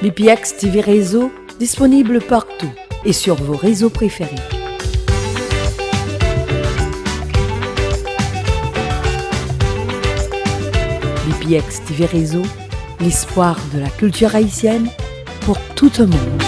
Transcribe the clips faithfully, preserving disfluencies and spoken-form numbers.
B P X T V Réseau, disponible partout et sur vos réseaux préférés. B P X T V Réseau, l'espoir de la culture haïtienne pour tout un monde.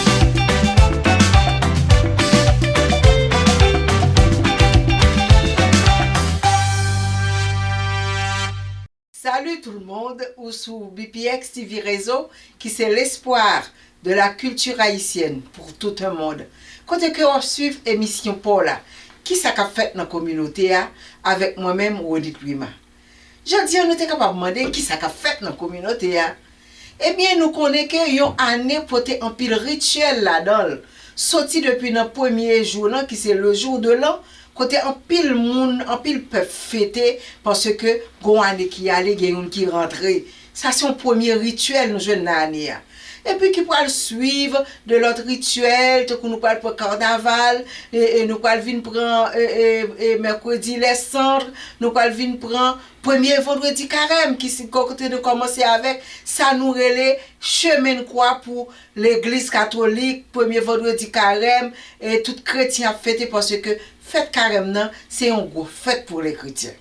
Salut tout le monde, ou sou B P X T V Réseau, ki se l'espoir de la culture haïtienne pour tout un monde. Kote ke w ap swiv emisyon pa w la, Kisa k ap fèt nan kominote a, avèk mwen menm, Ronit Wima. Jodi a, nou te kapab mande kisa k ap fèt nan kominote a. Ebyen, nou konnen ke yon ane pote anpil rityèl ladan l. Soti depi nan premye jou lan, ki se le jour de l'an, kote anpil moun, anpil pèp fete, paske gon ane ki ale, gen youn ki rantre. Sa se yon premye rityèl nou jwenn nan ane a. Epi ki pral swiv de lòt rityèl, tankou nou pral pran kanaval, e, e nou pral vin pran, e, e, e, mèkredi lè sant, nou pral vin pran premye vandredi karèm, ki si, kote nou kòmanse avèk sa nou rele chemen kwa pou legliz katolik, premye vandredi karèm, e tout kretyen ap fete, paske fèt karèm nan, se yon gwo fèt pou le kretyen.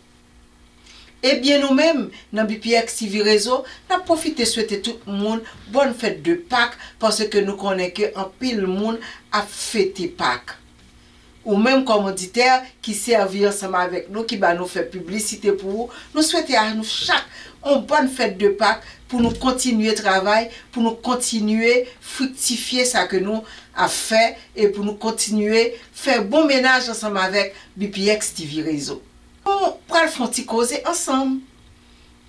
Ebyen, nou menm, nan B P X T V Réseau, n ap pwofite swete tout moun bòn fèt de Pak, paske nou konnen ke anpil moun ap fete Pak. Ou menm kòm oditè ki sèvi ansanm avèk nou, ki ba nou fè piblisite pou ou, nou swete a nou chak on bòn fèt de Pak pou nou kontinye travay, pou nou kontinye friktifye sa ke nou ap fè e pou nou kontinye fè bon menaj ansanm avèk B P X T V Réseau. Nou pral fè yon ti koze ansanm.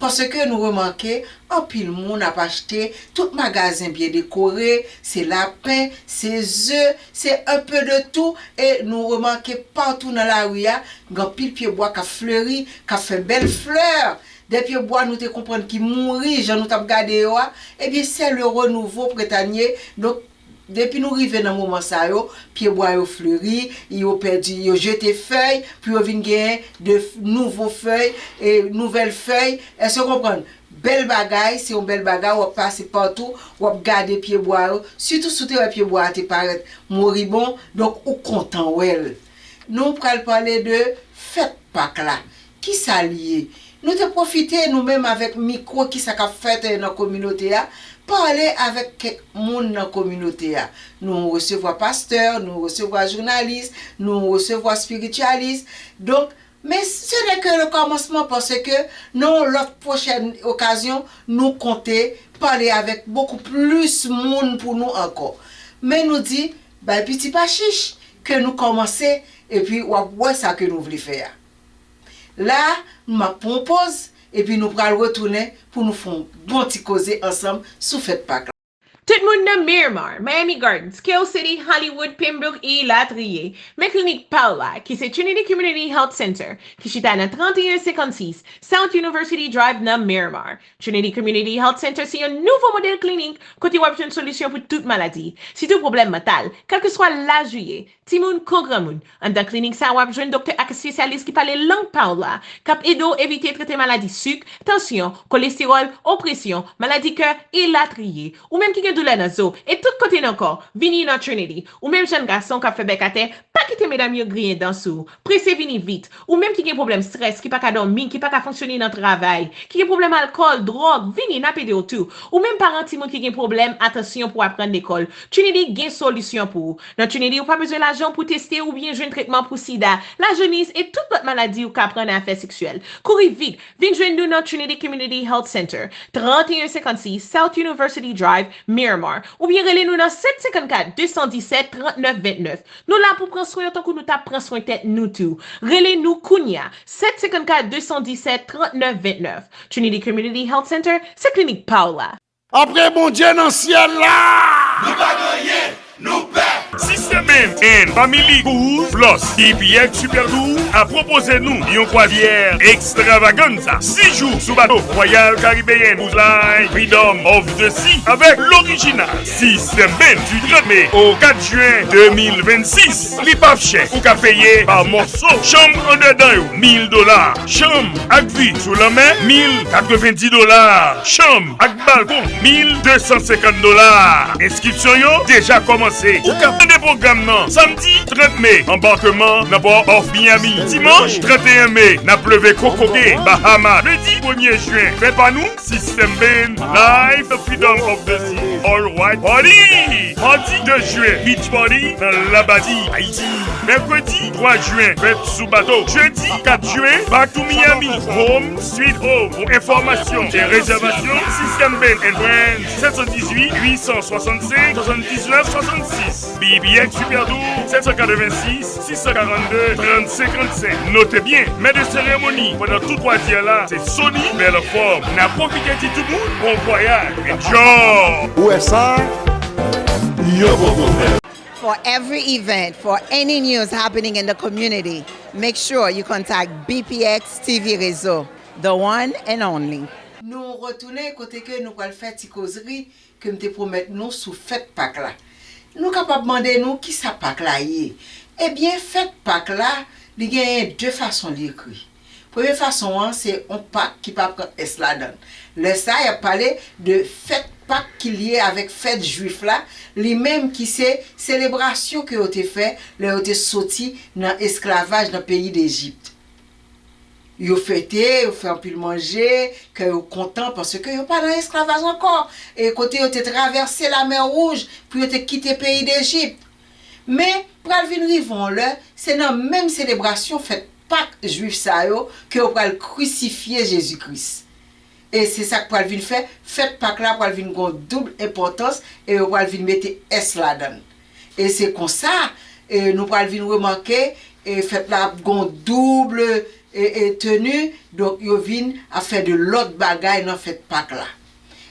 Paske nou remake, anpil moun ap achte, tout magazen byen dekore, se lapen, se ze, se un peu de tout, e nou remake patou nan lari a, gen anpil pyebwa k ap fleri, k ap fè bèl flè. De pyebwa nou te konprann ki mouri, jan nou t ap gade yo a, ebyen, c'est le renouveau printanier. Donk, depi nou rive nan moman sa yo, pyebwa yo fleri, yo pèdi, yo jete fèy, pou yo vin genyen de f-, nouvo fèy, e nouvèl fèy. Èske w konprann? Bèl bagay, se yon bèl bagay, w ap pase patou, w ap gade pyebwa yo. Sitou si w te wè pyebwa a te parèt moribon, donk ou kontan wè l. Nou pral pale de fèt Pak la. Kisa l ye? Nou te pwofite, nou menm avèk mikwo, kisa k ap fèt, eh, nan kominote a, pale avèk kèk moun nan kominote a. Nou resevwa pastè, nou resevwa jounalis, nou resevwa espirityalis. Donk, men ce n'est que le commencement, paske nan yon lòt pwochèn okazyon, nou konte pale avèk bokou plis moun pou nou ankò. Men nou di, bay piti pa chich, ke nou kòmanse, epi w ap wè sa ke nou vle fè a. La, m ap pran yon poz, epi nou pral retounen pou nou fè yon bon ti koze ansanm sou fèt Pak la. Tout moun nan Miramar, Miami Gardens, Kill City, Hollywood, Pembroke, elatriye. Men klinik pa w la, ki se Trinity Community Health Center, ki chita nan trannteyen senkannsis South University Drive nan Miramar. Trinity Community Health Center se yon nouvo modèl klinik kote w ap jwenn solisyon pou tout maladi, sitou pwoblèm mantal, kèlkeswa laj ou ye, timoun kon granmoun. Anndan klinik sa a, w ap jwenn doktè ak espesyalis ki pale lang pa w la, k ap ede w evite trete maladi sik, tansyon, kolestewòl, opresyon, maladi kè, elatriye. Ou menm ki gen doulè nan zo e tout kote nan kò, vini nan Trinity. Ou menm jèn gason k ap fè bèk atè, pa kite medam yo griyen dan sou w. Prese vini vit. Ou menm ki gen pwoblèm estrès, ki pa ka dòmi, ki pa ka fonksyone nan travay, ki gen pwoblèm alkòl, dwòg, vini, n ap ede w tou. Ou menm paran timoun ki gen pwoblèm atansyon pou aprann lekòl, Trinity gen solisyon pou ou. Nan Trinity, ou pa bezwen lajan pou teste oubyen jwenn tretman pou sida, lajoniz e tout lòt maladi ou ka pran nan afè seksyèl. Kouri vit, vin jwenn nou nan Trinity Community Health Center, trannteyen senkannsis South University Drive, Miramar, oubyen rele nou nan sèt senkannkat de san disèt trannèf vennèf. Nou la pou pran swen w tankou nou t ap pran swen tèt nou tou. Rele nou kounye a, sèt senkannkat de san disèt trannèf vennèf. Trinity Community Health Center, se klinik pa w la. Apre Bondye nan syèl la! Nou pa gen anyen, nou pè! System Band and Family Cruise Plus, B P X Super Tour ap pwopoze nou yon kwazyè ekstravaganza. Sis jou sou bato Royal Caribbean Cruise Line Freedom of the Sea avèk lorijinal System Band du trant me au kat jen de mil vennsis. Li p ap chè, ou ka peye pa mòso. Chanm andedan yo, mil dola. Chanm ak vi sou lanmè, mil katrevendi dola. Chanm ak balkon, mil de san senkant dola. Enskripsyon yo deja kòmanse. Ou ka tande pwogram nan samdi trant me, anbakman nan Port of Miami. Dimanch trant e en me, n ap leve kokoke Bahamas. Lendi premye jen, fèt pa nou, System Band, Live the Freedom of the Sea, All White Party. Madi de jen, Beach Party nan Labadi, Ayiti. Mèkredi twa jen, fèt sou bato. Jedi kat jen, Back to Miami, Home Sweet Home. Pou enfòmasyon e rezèvasyon, System Band and Friends, sèt san dizuit, uit san swasannsenk, swasanndiznèf, swasannsis. B B X Super Tour, sèt san katrevensis, sis san karannde, trant senkannsenk. Note byen, mèt de seremoni pandan tout kwazyè la, se Sony Belfort. N ap pwofite di tout moun, bon vwayaj. Enjoy! Ou wè sa? Yo poko fè. For every event, for any news happening in the community, make sure you contact B P X T V Réseau, the one and only. Nou retounen kote ke nou pral fè ti kozri ke m te pwomèt nou sou fèt Pak la. Nou kapab mande nou kisa Pak la ye. Ebyen, fèt Pak la, li genyen de fason li ekri. Premye fason an, se yon Pak ki pa pran S ladan l. Lè sa, y ap pale de fèt Pak ki lye avèk fèt jwif la, li menm ki se selebrasyon ke yo te fè lè yo te soti nan esklavaj nan peyi Dejip. Yo fete, yo fè anpil manje, kè yo kontan, paske yo pa nan esklavaj ankò. E kote yo te travèse Lamè Wouj pou yo te kite peyi Dejip. Men, pral vin rive yon lè, se nan menm selebrasyon fèt Pak jwif sa yo ke yo pral krisifye Jezi Kris. E se sa k pral vin fè, fèt Pak la pral vin gon doub enpòtans e yo pral vin mete S ladan l. E se konsa, e nou pral vin remake, e fèt la ap gon doub, e, e teni, donk yo vin ap fè de lòt bagay nan fèt Pak la.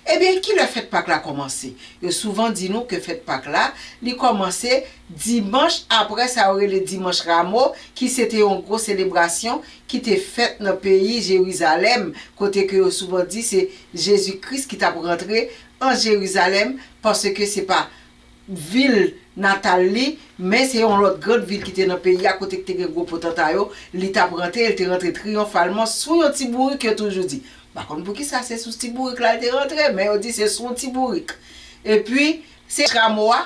Ebyen, kilè fèt Pak la kòmanse? Yo souvan di nou ke fèt Pak la, li kòmanse dimanch apre sa yo rele Dimanch Ramo, ki se te yon gwo selebrasyon ki te fèt nan peyi Jerizalèm, kote ke yo souvan di se Jezi Kris ki t ap rantre an Jerizalèm, paske se pa vil natal li, men se yon lòt grann vil ki te nan peyi a, kote ki te gen gwo potanta yo, li t ap rantre, li te rantre triyonfalman sou yon ti bourik, yo toujou di. M pa konn poukisa se sou ti bourik la li te rantre, men yo di se sou yon ti bourik. Epi, se Ramo a,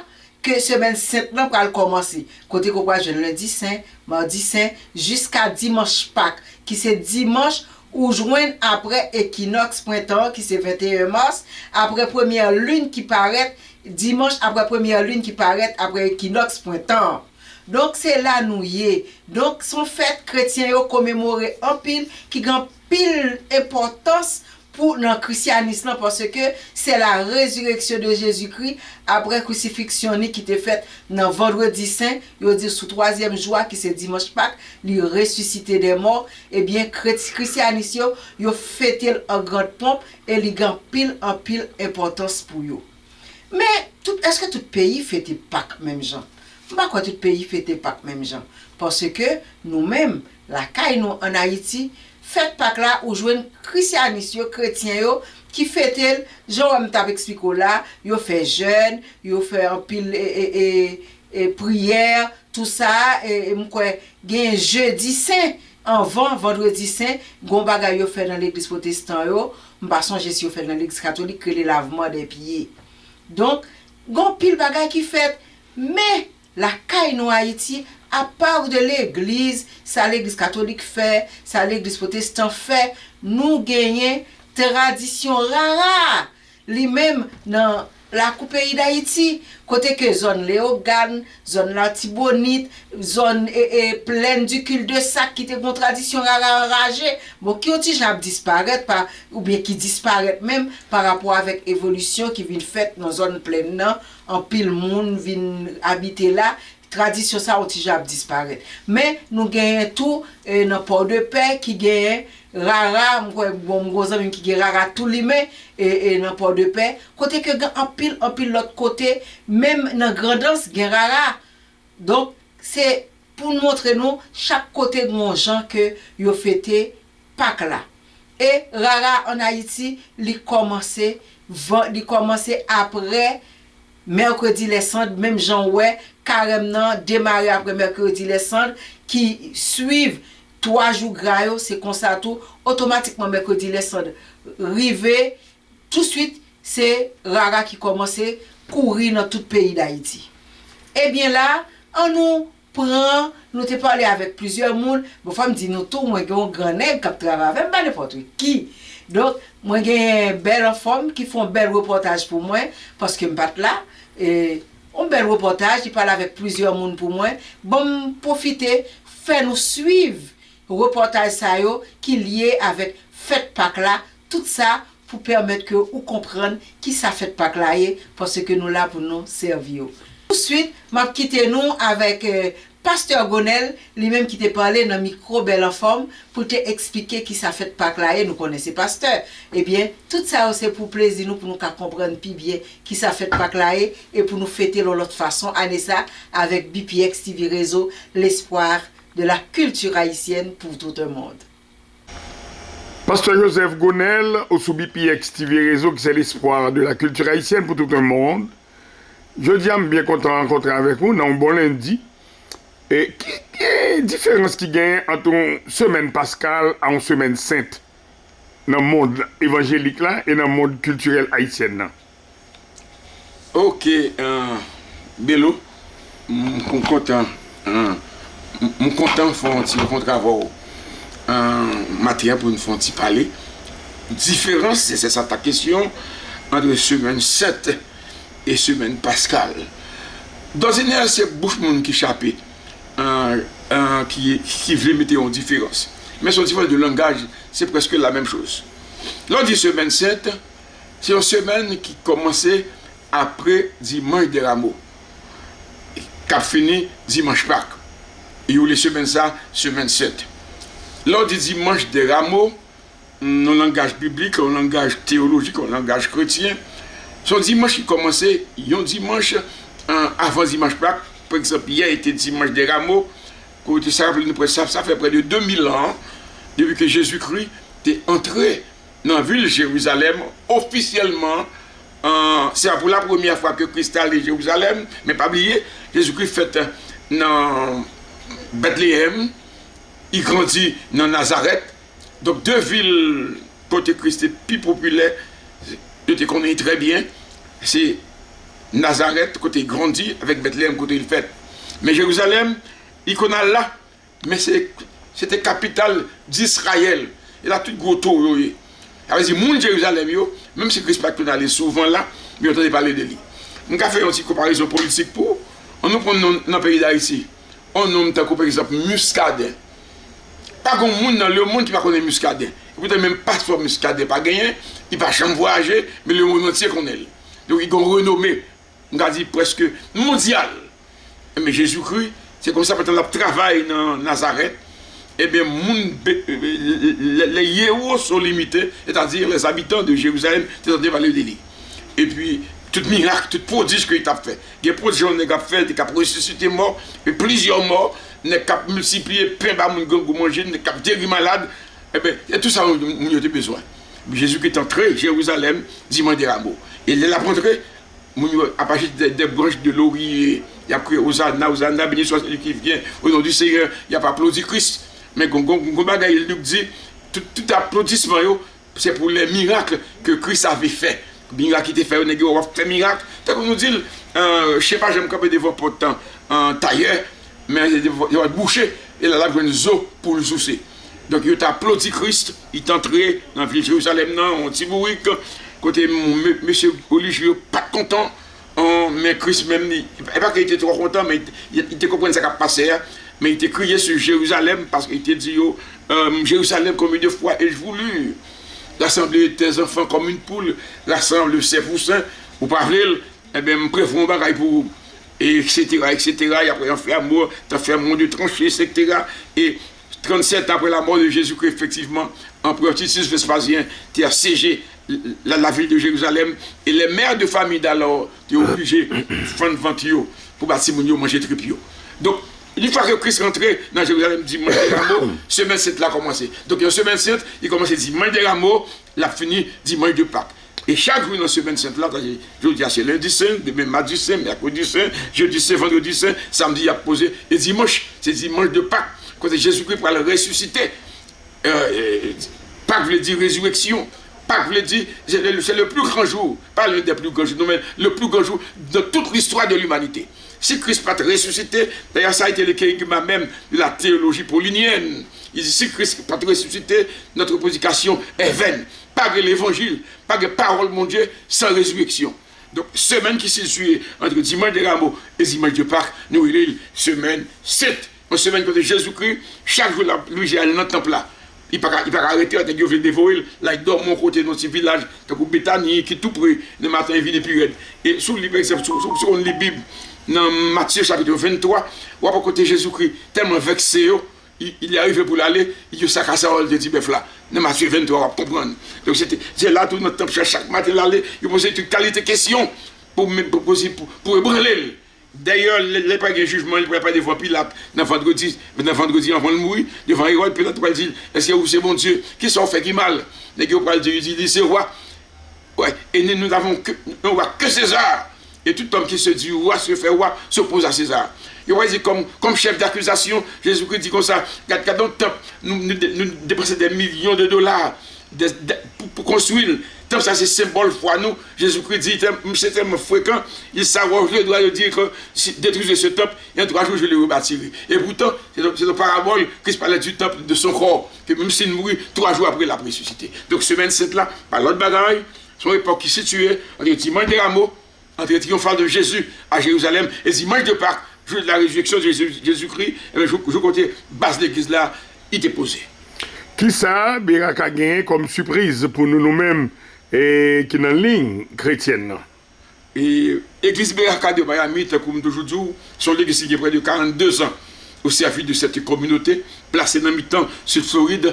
ke semèn sent lan pral kòmanse, kote ke w pral jwenn lendi sen, madi sen, jiska dimanch Pak, ki se dimanch ou jwenn apre ekinòks prentan an, ki se venteyen mas, apre premyè lin ki parèt, dimanch apre premyè lin ki parèt apre ekinòks prentan an. Donk, se la nou ye. Donk, se yon fèt kretyen yo komemore anpil, ki gen anpil enpòtans pou nan krisyanis lan, paske c'est la résurrection de Jésus-Christ, apre krisifiksyon ni ki te fèt nan Vandredi Sen, yo di sou twazyèm jou a, ki se dimanch Pak, li resisite dè mò, ebyen, kret-, krisyanis yo, yo fete l an grand pomp, e li gen anpil, anpil enpòtans pou yo. Men, tout, èske tout peyi fete Pak menm jan? M pa kwè tout peyi fete Pak menm jan. Paske nou menm, lakay nou ann Ayiti, fèt Pak la, ou jwenn krisyanis yo, kretyen yo, ki fete l, jan w wè m t ap eksplike w la, yo fè jèn, yo fè anpil, e, e, e, e, priyè, tou sa, e, e m kwè gen jedi sen, anvan vandredi sen, gon bagay yo fè nan legliz pwotestan yo, m pa sonje si yo fè l nan legliz katolik, rele lavman dè pye. Donk, gon pil bagay ki fèt, men lakay nou Ayiti, apa de legliz, sa legliz katolik fè, sa legliz pwotestan fè, nou genyen tradisyon rara. Li menm nan lakou peyi Dayiti, kote ke zòn Leyogàn, zòn Latibonit, zòn, e, e, Plaine du Cul-de-Sac ki te gon tradisyon rara anraje, bon, ki yon ti jan ap disparèt pa, oubyen ki disparèt menm pa rapò avèk evolisyon ki vin fèt nan zòn plèn nan, anpil moun vin abite la, tradisyon sa yon ti jan ap disparèt. Men, nou genyen tou, e, nan Pòdepè ki genyen rara, m kwè, bon, m gon zanmi m ki gen rara tou li men, e, e, nan Pòdepè, kote ke gen anpil, anpil lòt kote, menm nan Grandans gen rara. Donk, se pou n montre nou chak kote gen yon jan ke yo fete Pak la. E rara ann Ayiti, li kòmanse, van- li kòmanse apre Mèkredi Lèsand, menm jan w wè, karèm nan demare apre Mèkredi Lèsand, ki swiv twa jou gra yo, se konsa tou, otomatikman Mèkredi Lèsand rive, touswit, se rara ki kòmanse kouri nan tout peyi Dayiti. Ebyen la, ann nou pran, nou te pale avèk plizyè moun. Bon, fò m di nou tou, mwen gen yon gran nèg k ap travay avè m, pa nenpòt ki. Donk, mwen gen Bèl Anfòm ki fè yon bèl repòtaj pou mwen, paske m pa t la. E, yon bèl repòtaj, li pale avèk plizyè moun pou mwen. Ban m pwofite fè nou swiv repòtaj sa yo ki lye avèk fèt Pak la, tout sa pou pèmèt ke ou konprann kisa fèt Pak la ye, paske nou la pou nou sèvi yo. Touswit, m ap kite nou avèk, eh, Pastè Gonel, li menm ki te pale nan mikwo Bèl Anfòm, pou l te eksplike kisa fèt Pak la ye, nou konnen se pastè. Ebyen, tout sa yo se pou plezi nou, pou nou ka konprann pi byen kisa fèt Pak la ye, e pou nou fete l yon lòt fason ane sa avèk B P X T V Réseau, l'espoir de la culture haïtienne pour tout un monde. Pastè Joseph Gonel, ou sou B P X T V Réseau, ki se l'espoir de la culture haïtienne pour tout un monde. Jodi a, m byen kontan rankontre avèk ou nan yon bon lendi. E ki, ki diferans ki genyen ant yon semèn paskal a yon semèn sent nan mond evanjelik la e nan mond kiltirèl ayisyèn nan? Ok, eh, Belo, m, m kontan, eh, m, m kontan fè yon ti rankontre avè w, eh, maten an pou n fè yon ti pale. Diferans, se, se sa ta kesyon, ant semèn sent e semèn paskal. Dòdinè, se bouch moun ki chape, eh, eh, ki, ki vle mete yon diferans. Men se yon diferans de langaj, se prèske la menm choz. Lè w di semèn sent, se yon semèn ki kòmanse apre Dimanch de Ramo, k ap fini Dimanch Pak. Yo rele semèn sa, semèn sent. Lè w di Dimanch de Ramo, nan langaj biblik, nan langaj teyolojik, nan langaj kretyen, se yon dimanch ki kòmanse yon dimanch, eh, avan Dimanch Pak. Pa egzanp, yè te Dimanch de Ramo, kote sa raple nou prè, sa, sa fè prè de de mil an depi ke Jezikri te antre nan vil Jerizalèm ofisyèlman. Eh, se pa pou la premyè fwa ke Kris te ale Jerizalèm, men pa bliye, Jezikri fèt nan Betleyèm, li grandi nan Nazarèt. Donk, de vil kote Kris te pi popilè, yo te konnen li trè byen, se Nazarèt, kote li grandi, avèk Betleyèm, kote li fèt. Men Jerizalèm, li konn al la, men se, se te kapital Disrayèl. E la tout gwo towo yo ye. Sa vle di, moun Jerizalèm yo, menm si Kris pa t konn ale souvan la, men yo tande pale de li. M ka fè yon ti konparezon politik pou ou. Ann nou pran nan, nan peyi Dayiti, yon nonm tankou, pa egzanp, Muscadin. Pa gen moun nan lemonn ki pa konnen Muscadin. E poutan, menm paspò Muscadin pa genyen, li pa janm vwayaje, men lemonn antye konnen l. Donk, li gen yon renome, m ka di, prèske mondyal. Enben, Jezikri, se konsa, pandan l ap travay nan Nazarèt, enben, moun, be- lè, lè, lè Yewosolimitè, sètadi les habitants de Jérusalem, te tande pale de li. Epi, tout mirak, tout pwodij ke li t ap fè. Gen pwodij yon nèg ap fè, li te k ap resisite mò, e plizyè mò, nèg k ap miltipliye pen ba moun grangou manje, nèg k ap geri malad. Enben, se tout sa moun, moun yo te bezwen. Jezikri te antre Jerizalèm, Dimanch de Ramo. E lè l ap antre, moun yo ap achte de, de branch de lorye, y ap kriye, Hosanna, Hosanna, béni soit celui qui vient au nom du Seigneur, y ap aplodi Kris. Men gon, gon, gon bagay Lik di, tout, tout aplodisman yo, se pou les miracles que Christ avait fait. Mirak ki te fè yo, nèg yo ap fè mirak. Tankou nou di l, eh, chen pa janm kanpe devan pòt, eh, tayè, men devan, devan bouche, e la l ap jwenn zo pou l souse. Donk, yo t aplodi Kris, li t antre nan vil Jerizalèm nan, yon ti bourik, kote m-, me-, mesye relijye yo pa t kontan, eh, men Kris menm, li, e pa ke li te twò kontan, men li, li te konprann sa k ap pase a, men li te kriye sou Jerizalèm, paske li te di yo, eh, Jerizalèm, combien de fois ai-je voulu rassembler tes enfants comme une poule rassemble ses poussins, ou pa vle l, enben, m prevwa yon bagay pou ou, et cetera, et cetera. Y ap fè yon fè mò, t ap fè mò de tranche, et cetera. E trannsèt an apre lamò de Jezikri, efektivman, anperè Titus Vespasyen te asyeje la, la vil de Jerizalèm, e les mères de famille d'alors te oblije fann vant yo pou ba timoun yo manje trip yo. Donk, yon fwa ke Kris rantre nan Jerizalèm dimanch de Ramo, semèn sent la kòmanse. Donk, yon semèn sent, li kòmanse dimanch de Ramo, l ap fini dimanch de Pak. E chak jou nan semèn sent la, jodi a se lendi sen, demen madi sen, mèkredi sen, jedi sen, vandredi sen, samdi y ap poze, e dimanch, se dimanch de Pak, kote Jezikri pral resisite. Euh, euh, Pak vle di rezireksyon. Pak vle di, c'est le, c'est le plus grand jour, pas l'un des plus grands jours, non, mais le plus grand jour dans toute l'histoire de l'humanité. Si Kris pa t resisite, d'ailleurs, ça a été le kérygma même de la théologie paulinienne. Il dit, si Kris pa t resisite, notre prédication est vaine. Pa gen levanjil, pa gen pawòl Bondye san rezireksyon. Donk, semèn ki sitiye ant dimanch de Ramo e dimanch de Pak, nou rele l semèn sent. Yon semèn kote Jezikri, chak jou, l ap oblije al nan tanp la. Li pa ka, li pa ka rete, nèg yo vle devore l, l al dòmi yon kote nan ti vilaj, tankou Betani, ki tou pre, nan maten, li vin pi rèd. E si w li, pa egzanp, si w, si w, si w konn li Bib, nan Matye chapit venntwa, w ap wè kote Jezikri tèlman vèkse yo, il, il est arrivé pou l ale, yo sakase awòl de ti bèf la. Nan Matye venntwa, w ap konprann. Donk, se te, se la tou nan tanp sa, chak maten l ale, yo poze tout kalite kesyon pou, pou, pou, pou, pou ebranle l. Dayè, lè, lè pral gen jijman, li pral pale devan Pilat nan vandredi, nan vandredi anvan l mouri, devan Ewòd, Pilat pral di l, èske ou se Bondye? Kisa w fè ki mal? Nèg yo pral di, li di, li se wa. Ouais, et nous, nous n'avons que, un roi que César. Et tout homme qui se dit roi, se fait roi, s'oppose à César. Yo pral di kòm, kòm chèf dakizasyon, Jezikri di konsa, gad, gad yon tanp, nou, nou, nou depanse dè milyon de dola de, de, pou, pou konstwi l. Tanp sa se senbòl fwa nou. Jezikri di, tèl, misye tèlman frekan, il s'arroge le droit de dire que si, détruisez ce temple, et en trois jours je le rebâtirai. Et pourtant, c'est dans, c'est dans parabole, Christ parlait du temple de son corps, que même s'il mourit, trois jours après, il a ressuscité. Donk, semèn sent la, pa lòt bagay, se yon epòk ki sitiye ant dimanch de Ramo, entrée triomphale de Jésus à Jérusalem, et dimanche de Pâques, jour de la résurrection de Jésus, Jésus-Christ, e jou, jou kote baz legliz la, li te poze. Kisa Beraka genyen kòm sipriz pou nou, nou menm, e, ki nan liy kretyèn nan? E, Legliz Beraka de Miami, tankou m toujou di w, se yon legliz ki gen près de quarante-deux ans au service de cette communauté, plase nan mitan Sid Florid.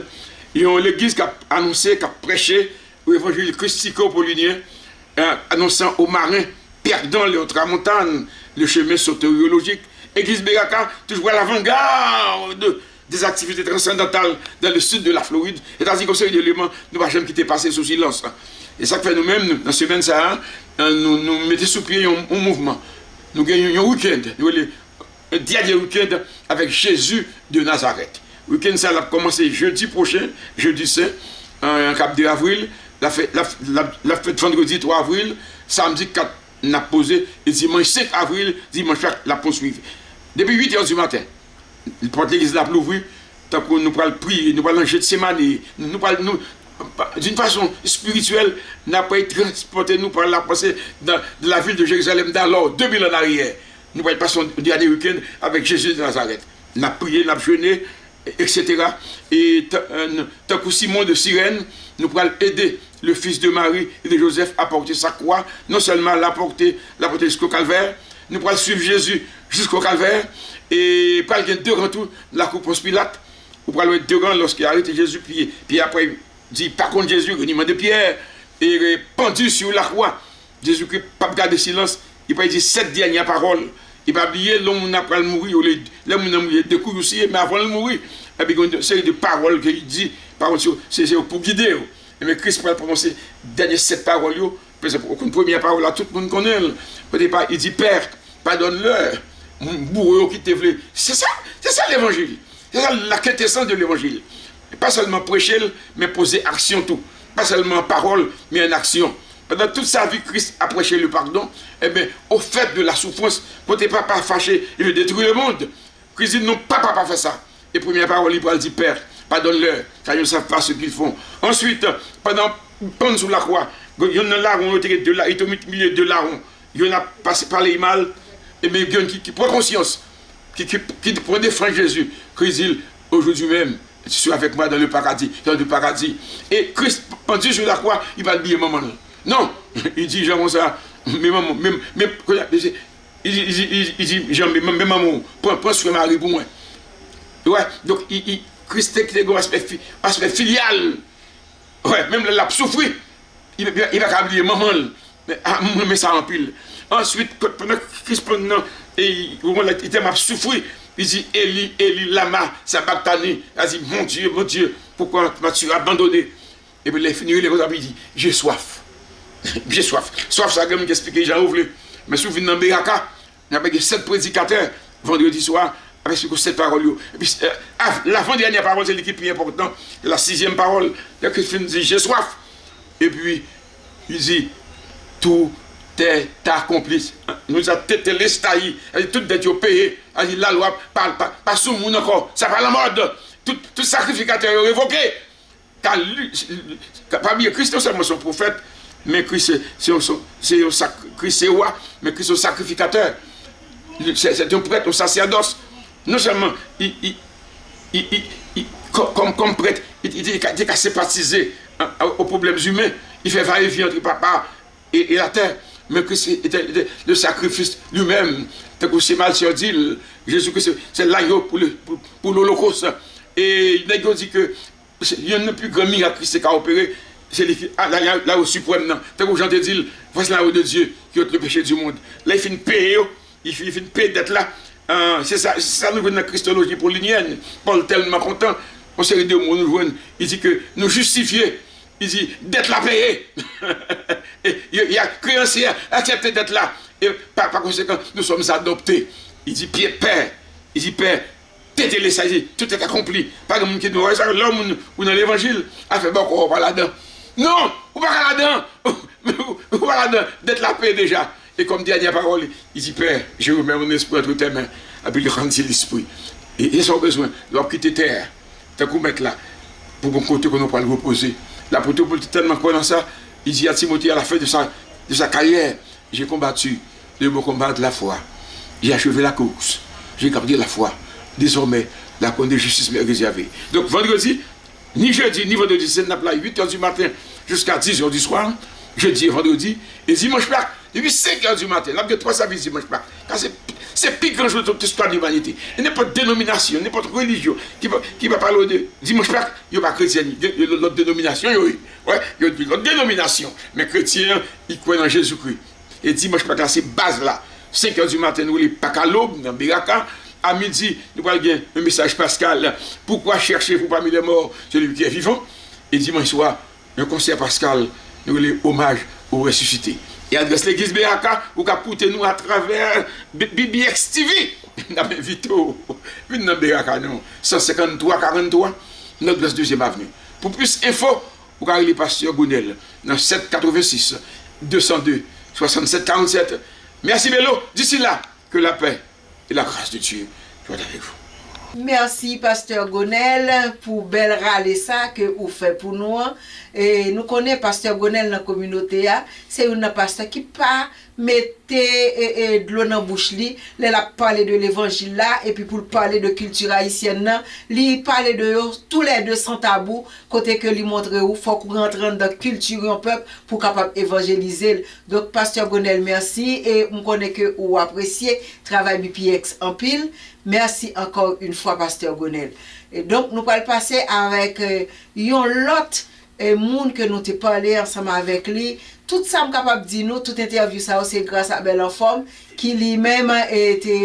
Yon legliz k ap anonse, k ap preche levanjil kristiko-polinyen, euh, annonçant aux marins perdant leur tramontane le chemin soteriologique. Legliz Beraka toujou à l'avant-garde des activités transcendantales dans le sud de la Floride. Sètadi, gen yon seri de eleman nou pa janm kite pase sou silans. E sa k fè nou menm, nou, nan semèn sa a, nou, nou mete sou pye yon, yon mouvman. Nou gen yon, yon wikenn, nou rele dènye wikenn avèk Jezi de Nazarèt. Wikenn sa l ap kòmanse jedi pwochen, jedi sen, an, k ap de avril, l ap fè, l ap, l ap, l ap fèt vandredi twa avril, samdi kat n ap poze, e dimanch senk avril, dimanch la, l ap konstwi. Depi uit è di maten, pòt legliz la ap louvri, tankou nou pral priye, nou pral nan Jetsemane, nou pral, nou, d'une façon spirituelle, n ap pral transpòte nou, pral la panse dans, dans la ville de Jérusalem d'alors, deux mille ans en arrière. Nou pral pase yon dènye wikenn avèk Jezi de Nazarèt. N ap priye, n ap jene, etsetera. E tan, euh, n-, tankou Simon de Sirène, nou pral ede le fils de Marie et de Joseph a pòte sa kwa. Non sèlman l a pòte, l a pòte jisko Kalvè, nou pral swiv Jezi jisko Kalvè, e pral gen de ran tou, lakou Pons Pilat, ou pral wè de ran lòske yo arete Jezi, Pyè, Pyè apre di pa konn Jezi, li mande Pyè, e, pandi sou lakwa. Jezikri p ap gade silans, li pral di sèt dènye pawòl. Li pa bliye, lè yon moun ap pral mouri, yo le, lè moun nan mouri, de kou yo siye, men avan l mouri, epi gen yon seri de pawòl ke li di, pawòl se, se, se pou gide yo. Ebyen, Kris pral pwononse dènye sèt pawòl yo. Pèsonn, ou konn premyè pawòl la, tout moun konnen l. Kote pa, li di, Pè, padone lè. Moun boure yo ki te vle. Se sa, se sa levanjil. Se sa la quintessence de levanjil. Pa sèlman preche l, men poze aksyon tou. Pa sèlman pawòl, men an aksyon. Pandan tout sa vi, Kris a prêché le pardon, ebyen, au fait de la souffrance, kote papa fache, il veut détruire le monde. Kris di, non, papa pa fè sa. E premyè pawòl li pral di, Pè, padone lè, car ils ne savent pas ce qu'ils font. Answit, pandan pann sou lakwa, yonn nan lawon yo te gen de la, li te milye de lawon. Yonn ap pase pale mal, ebyen, yonn ki, ki pran konsyans, ki, ki, ki pran defans Jezi, Kris di l, aujourd'hui même, tu seras avec moi dans le paradis, dans le paradis. E Kris pandi sou lakwa, li pa t bliye manman l. Non, li di Jan konsa, men manman, men, men, kounye a, li di, li di, li di, li di Jan, men, men manman w, pran, pran swen Mari pou mwen. Wè, donk, li, li, Kris te, te gen yon aspè fi-, aspè filyal. Wè, menm lè l ap soufri, li, li, li pa ka bliye manman l. Men, ah, m renmen sa anpil. Answit, pandan Kris pann nan, e, ou konn lè, li tèlman ap soufri, li di, Eli, Eli, lama sabaktani? Sa di, Mon Dye, Mon Dye, poukwa m'as-tu abandonné? Epi lè l fin rele konsa, li di, J'ai soif. J'ai soif. Swaf sa, gen moun ki eksplike jan yo vle. Men si w vin nan Beraka, n ap gen sèt predikatè vandredi swa, ap eksplike w sèt pawòl yo. Epi, eh, av-, l'avant-dernière parole, se li ki pi enpòtan, se la sizyèm pawòl. Lè Kris fin di, J'ai soif. Epi, li di, Tout est accompli. Nou di sa, tetelestai. Sa di, tout dèt yo peye. Sa di, lalwa pa, pa, pa sou moun ankò. Sa pa lanmòd. Tout, tout sakrifikatè yo revoke. Ka li, ka, pa bliye, Kris non sèlman se yon pwofèt, men Kris se, se yon, se, se yon sak-, Kris se wa, men Kris se yon sakrifikatè. Se, se yon prèt, yon sasèdòs. Non sèlman, i, i, i, i, i, kò-, kòm, kòm prèt, i, i te ka, te ka senpatize a, a, o pwoblèm imen, i fè vayevyen ant papa e, e latè. Men Kris se, se, se le sacrifice lui-même. Tankou se Malsè di l, Jezi Kris se, se lagno pou le, pou, pou lolokos. E nèg yo di ke se youn nan pi gran mirak Kris te ka opere, se li ki, a, la, la, la, o siprèm nan. Tankou Jan te di l, Voici l'agneau de Dieu qui ôte le péché du monde. Lè l fin peye yo, li fin, li fin peye dèt la. Ah, se sa, se sa nou jwenn nan kristoloji polinyèn. Pòl tèlman kontan, yon seri de mo nou jwenn. Li di ke nou jistifye. Li di, dèt la peye. E, y a, y a kreyansye a aksepte dèt la. E pa, pa konsekan, nous sommes adoptés. Li di, Pyè, Pè, li di, Pè, tetelestai, tout est accompli. Pa gen moun ki di, wè sa, lè yon moun ou nan levanjil, afè bòkò, ou pa ladan. Non, ou pa ka ladan. Ou pa ladan. Dèt la peye deja. E kòm dènyè pawòl, li di, Pè, je remets mon esprit entre tes mains. Epi li rann li lespri. E, e sa w bezwen, lè w ap kite tè a, tankou mèt la, pou gon kote kote w pral repoze. Lapot Pòl te tèlman kwè nan sa, li di a Timote, à la fin de sa, de sa carrière, j'ai combattu le bon combat de la foi. J'ai achevé la course. J'ai gardé la foi. Désormais, la couronne de justice m'est réservée. Donk, vandredi, ni jedi, ni vandredi sen, n ap la uit è di maten jiska diz è di swa, jedi e vandredi, e dimanch Pak, depi senk è di maten, n ap gen twa sèvis dimanch Pak. Sa se, se pi gran jou de tout istwa de limanite. E nenpòt denominasyon, nenpòt relijyon ki pa, ki pa pale w de dimanch Pak, yo pa kretyen, de, de lòt denominasyon yo ye. Wè, yo di lòt denominasyon, men kretyen an, li kwè nan Jezikri. E dimanch Pak la, se baz la. Senk è di maten, nou rele Pak a lòb nan Beraka. A midi, nou pral gen yon mesaj paskal. Pourquoi cherchez-vous parmi les morts celui qui est vivant? E dimanch swa, yon konsè paskal, nou rele Hommage aux ressuscités. E adrès legliz Beraka, ou ka koute nou atravè B-, B B X T V. N ap envite w vin nan Beraka, non. San senkanntwa karannntwa, Nòdwès dezyèm Avni. Pou plis enfo, ou ka rele Pastè Gonel nan sèt katrevensis, de san de, swasannsèt karannsèt. Mèsi, Melo. D'ici là, que la paix et la grâce de Dieu soient avec vous. Mèsi, Pastè Gonel, pou bèl rale sa ke ou fè pou nou an. E nou konnen Pastè Gonel nan kominote a, se youn nan pastè ki pa mete, e, e, dlo nan bouch li, lè l ap pale de levanjil la, epi pou l pale de kilti ayisyèn nan, li pale de yo toulède san tabou, kote ke li montre ou, fòk ou rantre anndan kilti yon pèp pou w kapab evanjelize l. Donk, Pastè Gonel, mèsi, e m konnen ke ou apresye travay B P X anpil. Mèsi ankò yon fwa, Pastè Gonel. E donk, nou pral pase avèk, e, yon lòt e moun ke nou te pale ansanm avèk li. Tout sa m kapab di nou, tout entèvyou sa yo, se gras a Bèl Anfòm, ki li menm, e, te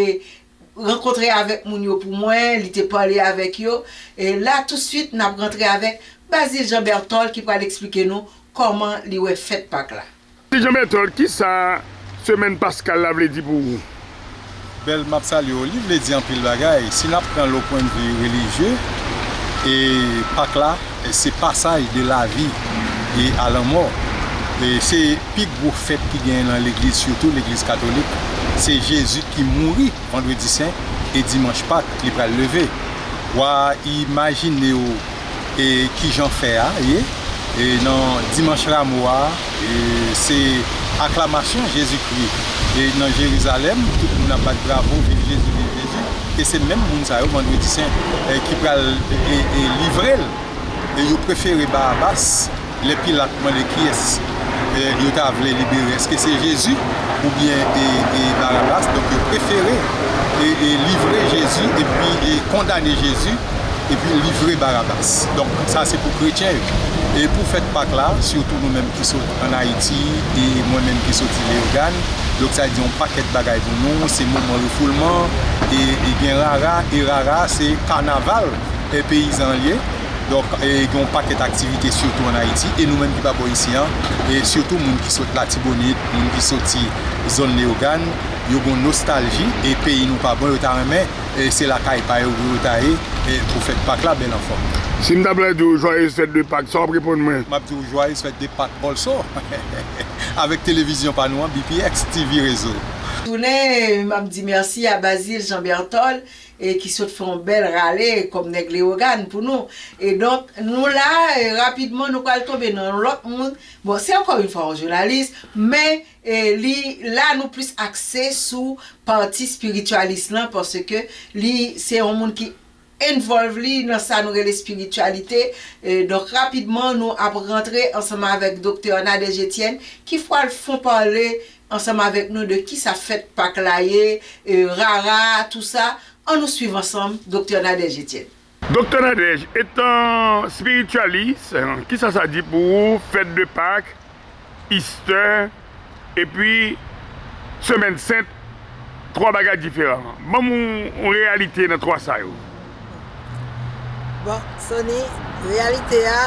rankontre avèk moun yo pou mwen, li te pale avèk yo. E la, toutswit, n ap rantre avèk Bazil Jean Berthold ki pral eksplike nou kòman li wè fèt Pak la. Bazil Jean Berthold, kisa semèn paskal la vle di pou ou? Bèl, m ap salye w. Li vle di anpil bagay. Si n ap pran l o pwennvi relijye, e Pak la, e se pasaj de lavi e a lanmò. E se pi gwo fèt ki genyen nan legliz, sitou legliz katolik. Se Jezi ki mouri vandredi sen e dimanch Pak, li pral leve. W a imajine w e kijan fè a ye, e nan Dimanch Ramo a, e se aklamasyon Jezikri, e nan Jerizalèm, tout moun ap bat bravo, viv Jezi, viv Jezi, e se menm moun sa yo, Vandredi Sen, e ki pral, e, e, e livre l, e yo prefere Barabas, lè Pilat mande kiyès, e, yo ta vle libere, èske se Jezi oubyen, e, e Barabas, donk yo prefere, e, e livre Jezi epi, e kondane Jezi, epi livre Barabas. Donk, sa se pou kretyen yo. E pou fèt Pak la, sitou nou menm ki sot ann Ayiti, e mwen menm ki soti Leyogàn, donk sa di yon pakèt bagay pou nou, se moman refoulman, e, e gen rara, e rara se kanaval, e peyizan l ye. Donk, e gen yon pakèt aktivite sitou ann Ayiti, e nou menm ki pa bò isi an, e sitou moun ki sot Latibonit, moun ki soti zòn Leyogàn, yo gen yon nostalji, e peyi nou pa bon, yo ta renmen, e se lakay pa yo pou yo ta ye, e pou fèt Pak la, bèl anfòm. Si m ta pral di w joyeuses fêtes de Pâques, sa w ap reponn mwen? M ap di w joyeuses fêtes de Pâques also, avèk televizyon pa nou an, B P X T V Réseau. Tounen, m ap di mèsi a Bazil Jean Berthold, e ki sot fè yon bèl rale kòm nèg Leyogàn pou nou. E donk, nou la, e rapidman, nou pral tonbe nan lòt moun. Bon, se ankò yon fwa yon jounalis, men, e li, la, nou plis akse sou pati espiritualis lan, paske li, se yon moun ki involve li nan sa nou rele espirityalite. E, donk, rapidman, nou ap rantre ansanm avèk Doktè Nadège Etienne, ki pral fon pale ansanm avèk nou de kisa fèt Pak la ye, e, rara, tou sa. Ann nou swiv ansanm Doktè Nadège Etienne. Doktè Nadège, etan spiritualiste, kisa sa di pou ou, fèt de Pak, Easter, epi Semèn Sent, twa bagay diferan. Ban m yon, yon reyalite nan twa sa yo. Bon, Sony, reyalite a,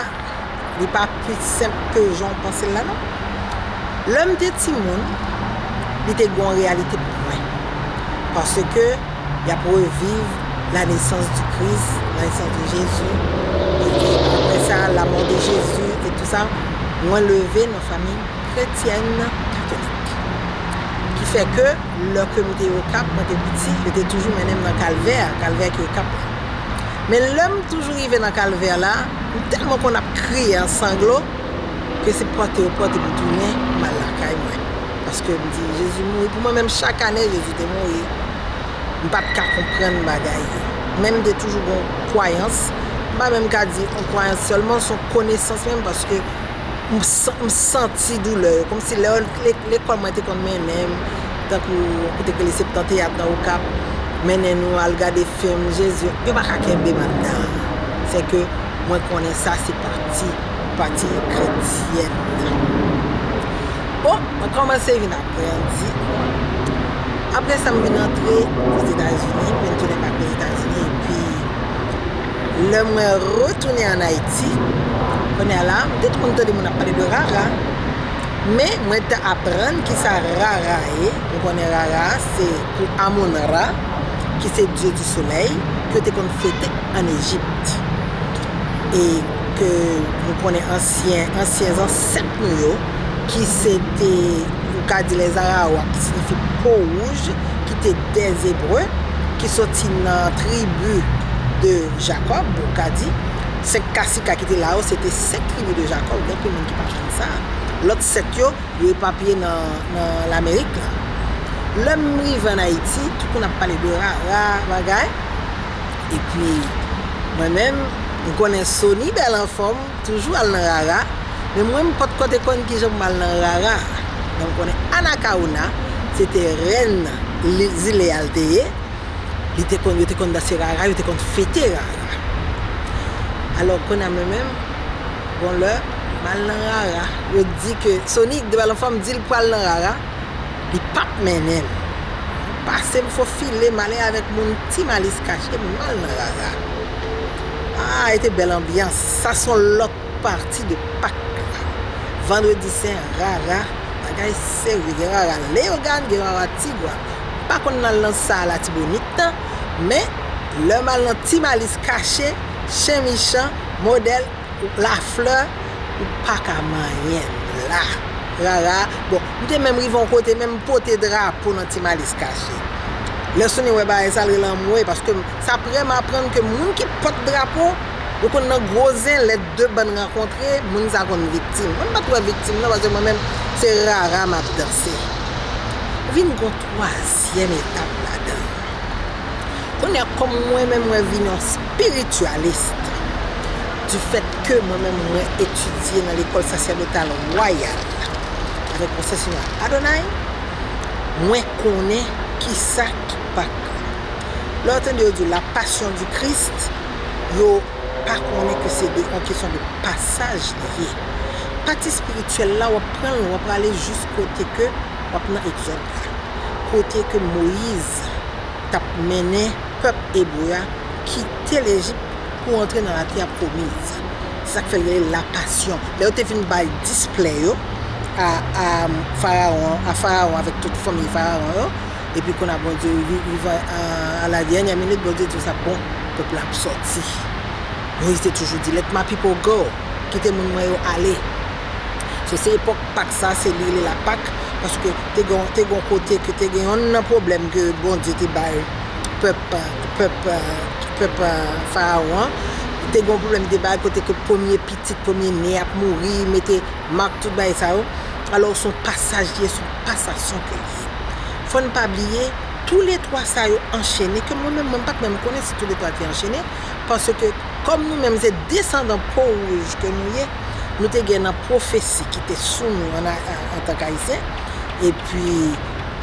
li pa pi senp ke jan w panse l la, non. Lè m te timoun, li te gen yon reyalite pou mwen. Paske y ap reviv la naissance du Christ, la naissance de Jésus, e, e apre sa, la mort de Jésus, e tou sa, mwen leve nan fanmi kretyèn katolik. Ki fè ke, lè ke m te Okap, mwen te piti, yo te toujou mennen m nan kalvè, kalvè ki Okap la. Men lè m toujou rive nan kalvè la, m tèlman konn ap kriye an sanglo, ke se pote yo pote m tounen, m al lakay mwen. Paske m di, Jezi mouri pou mwen, menm chak ane, Jezi te mouri. M pa t ka konprann bagay yo. Men m te toujou gen yon kwayans, m pa menm ka di yon kwayans sèlman, se yon konesans menm, paske m san-, m santi doulè yo. Kòmsi lè, lè, lekòl mwen te konn mennen m, tankou kote k rele Septan Teyat nan Okap, mennen nou al gade fim, Jezi, yo pa ka kenbe m anndan. Sèke mwen konnen sa se pati, pati kretyèn nan. Bon, mwen kòmanse vin ap grandi. Apre sa, m vin antre Ozetazini, m vin tounen bak Ozetazini, epi lè mwen retounen ann Ayiti, kounye a la, m te konn tande moun ap pale de rara, men mwen te aprann kisa rara ye. M konnen rara se pou Amon Ra, ki se dye di solèy, ke yo te konn fete ann Ejip. E ke nou konnen ansyen, ansyen zansèt nou yo, ki se te, nou ka di les Arawak, ki siyifi po wouj, ki te dèz Ebre, ki soti nan tribi de Jakòb, ou ka di, senk kasika ki te la yo, se te senk tribi de Jakòb, gen anpil moun ki pa konn sa. Lòt sèt yo, yo epapiye nan, nan Lamerik la. Lè m rive ann Ayiti, tout moun ap pale de rara, bagay. Epi, mwen menm, m konnen Sony bèl anfòm, toujou al nan rara, men mwen, m potko te konn kijan pou m al nan rara. Men m konnen Anacaona, se te rèn li-, zile a l te ye, li te konn, yo te konn danse rara, yo te konn fete rara. Alò, kounye a mwen menm, gon lè, m al nan rara. Yo di ke Sony, de bèl anfòm, di l pral nan rara, li p ap mennen m. M pase, m fofile, m ale avèk moun Ti Malis Kache, m al nan rara. Ah, e te bèl anbyans. Sa se yon lòt pati de Pak la. Vandredi Sen, rara, bagay serye. Gen rara Leyogàn, gen rara Tigwav. M pa konn al nan sa a Latibonit, men lè m al nan Ti Malis Kache, Chen Michan, Modèl, Laflè, ou pa ka manyen m la. Rara, bon, m te menm rive yon kote, menm pote drapo nan Ti Malis Kache. Lè Sony wè bagay sa, l rele anmwe, paske m, sa vrèman aprann ke moun ki pot drapo, yo konn nan gwo zen, lè de bann rankontre, moun sa konn viktim. Mwen, m pa t wè viktim, non, paske mwen menm, se rara m ap danse. Vin gon twazyèm etap ladan l. Kounye a, kòm mwen menm, mwen vin yon spiritualist, du fait que mwen menm, mwen etidye nan lekòl sasèdotal wayal avèk Monseyè Adonai, mwen konnen kisa ki Pak. Lè w tande yo di w la Passion du Christ, Yo pa konnen ke se de, yon kesyon de pasaj li ye. Pati espirityèl la, w ap pran l, w ap prale jis kote ke w ap nan Egzòd la. Kote ke Moyiz t ap mennen pèp ebre a kite Lejip pou antre nan latè pwomiz. Se sa k fè l rele lapasyon. Lè yo te fin bay dis plè yo a, a Farawon, a Farawon avèk tout fanmi Farawon yo, epi kounye a Bondye rive a, a la dènyè minit, Bondye di sa bon, pèp la ap sòti. Moyiz te toujou di, "Let my people go." Kite moun mwen yo ale. So, se epòk Pak sa, se li rele la Pak, paske te gen, te gen yon kote ke te gen yon nan pwoblèm ke Bondye te bay pèp, pèp, pèp Farawon an. Te gen yon pwoblèm de bay kote ke premye pitit, premye ne ap mouri, mete mak, tout bagay sa yo. Alò, se yon pasaj li ye, se yon pasasyon ke li ye. Fò n pa bliye, tou le twa sa yo anchene, ke mwen menm, mwen pa t menm konnen si tou le twa te anchene, paske kòm nou menm se desandan po wouj ke nou ye, nou te gen nan pwofesi ki te sou nou an, an, antank Ayisyen. Epi,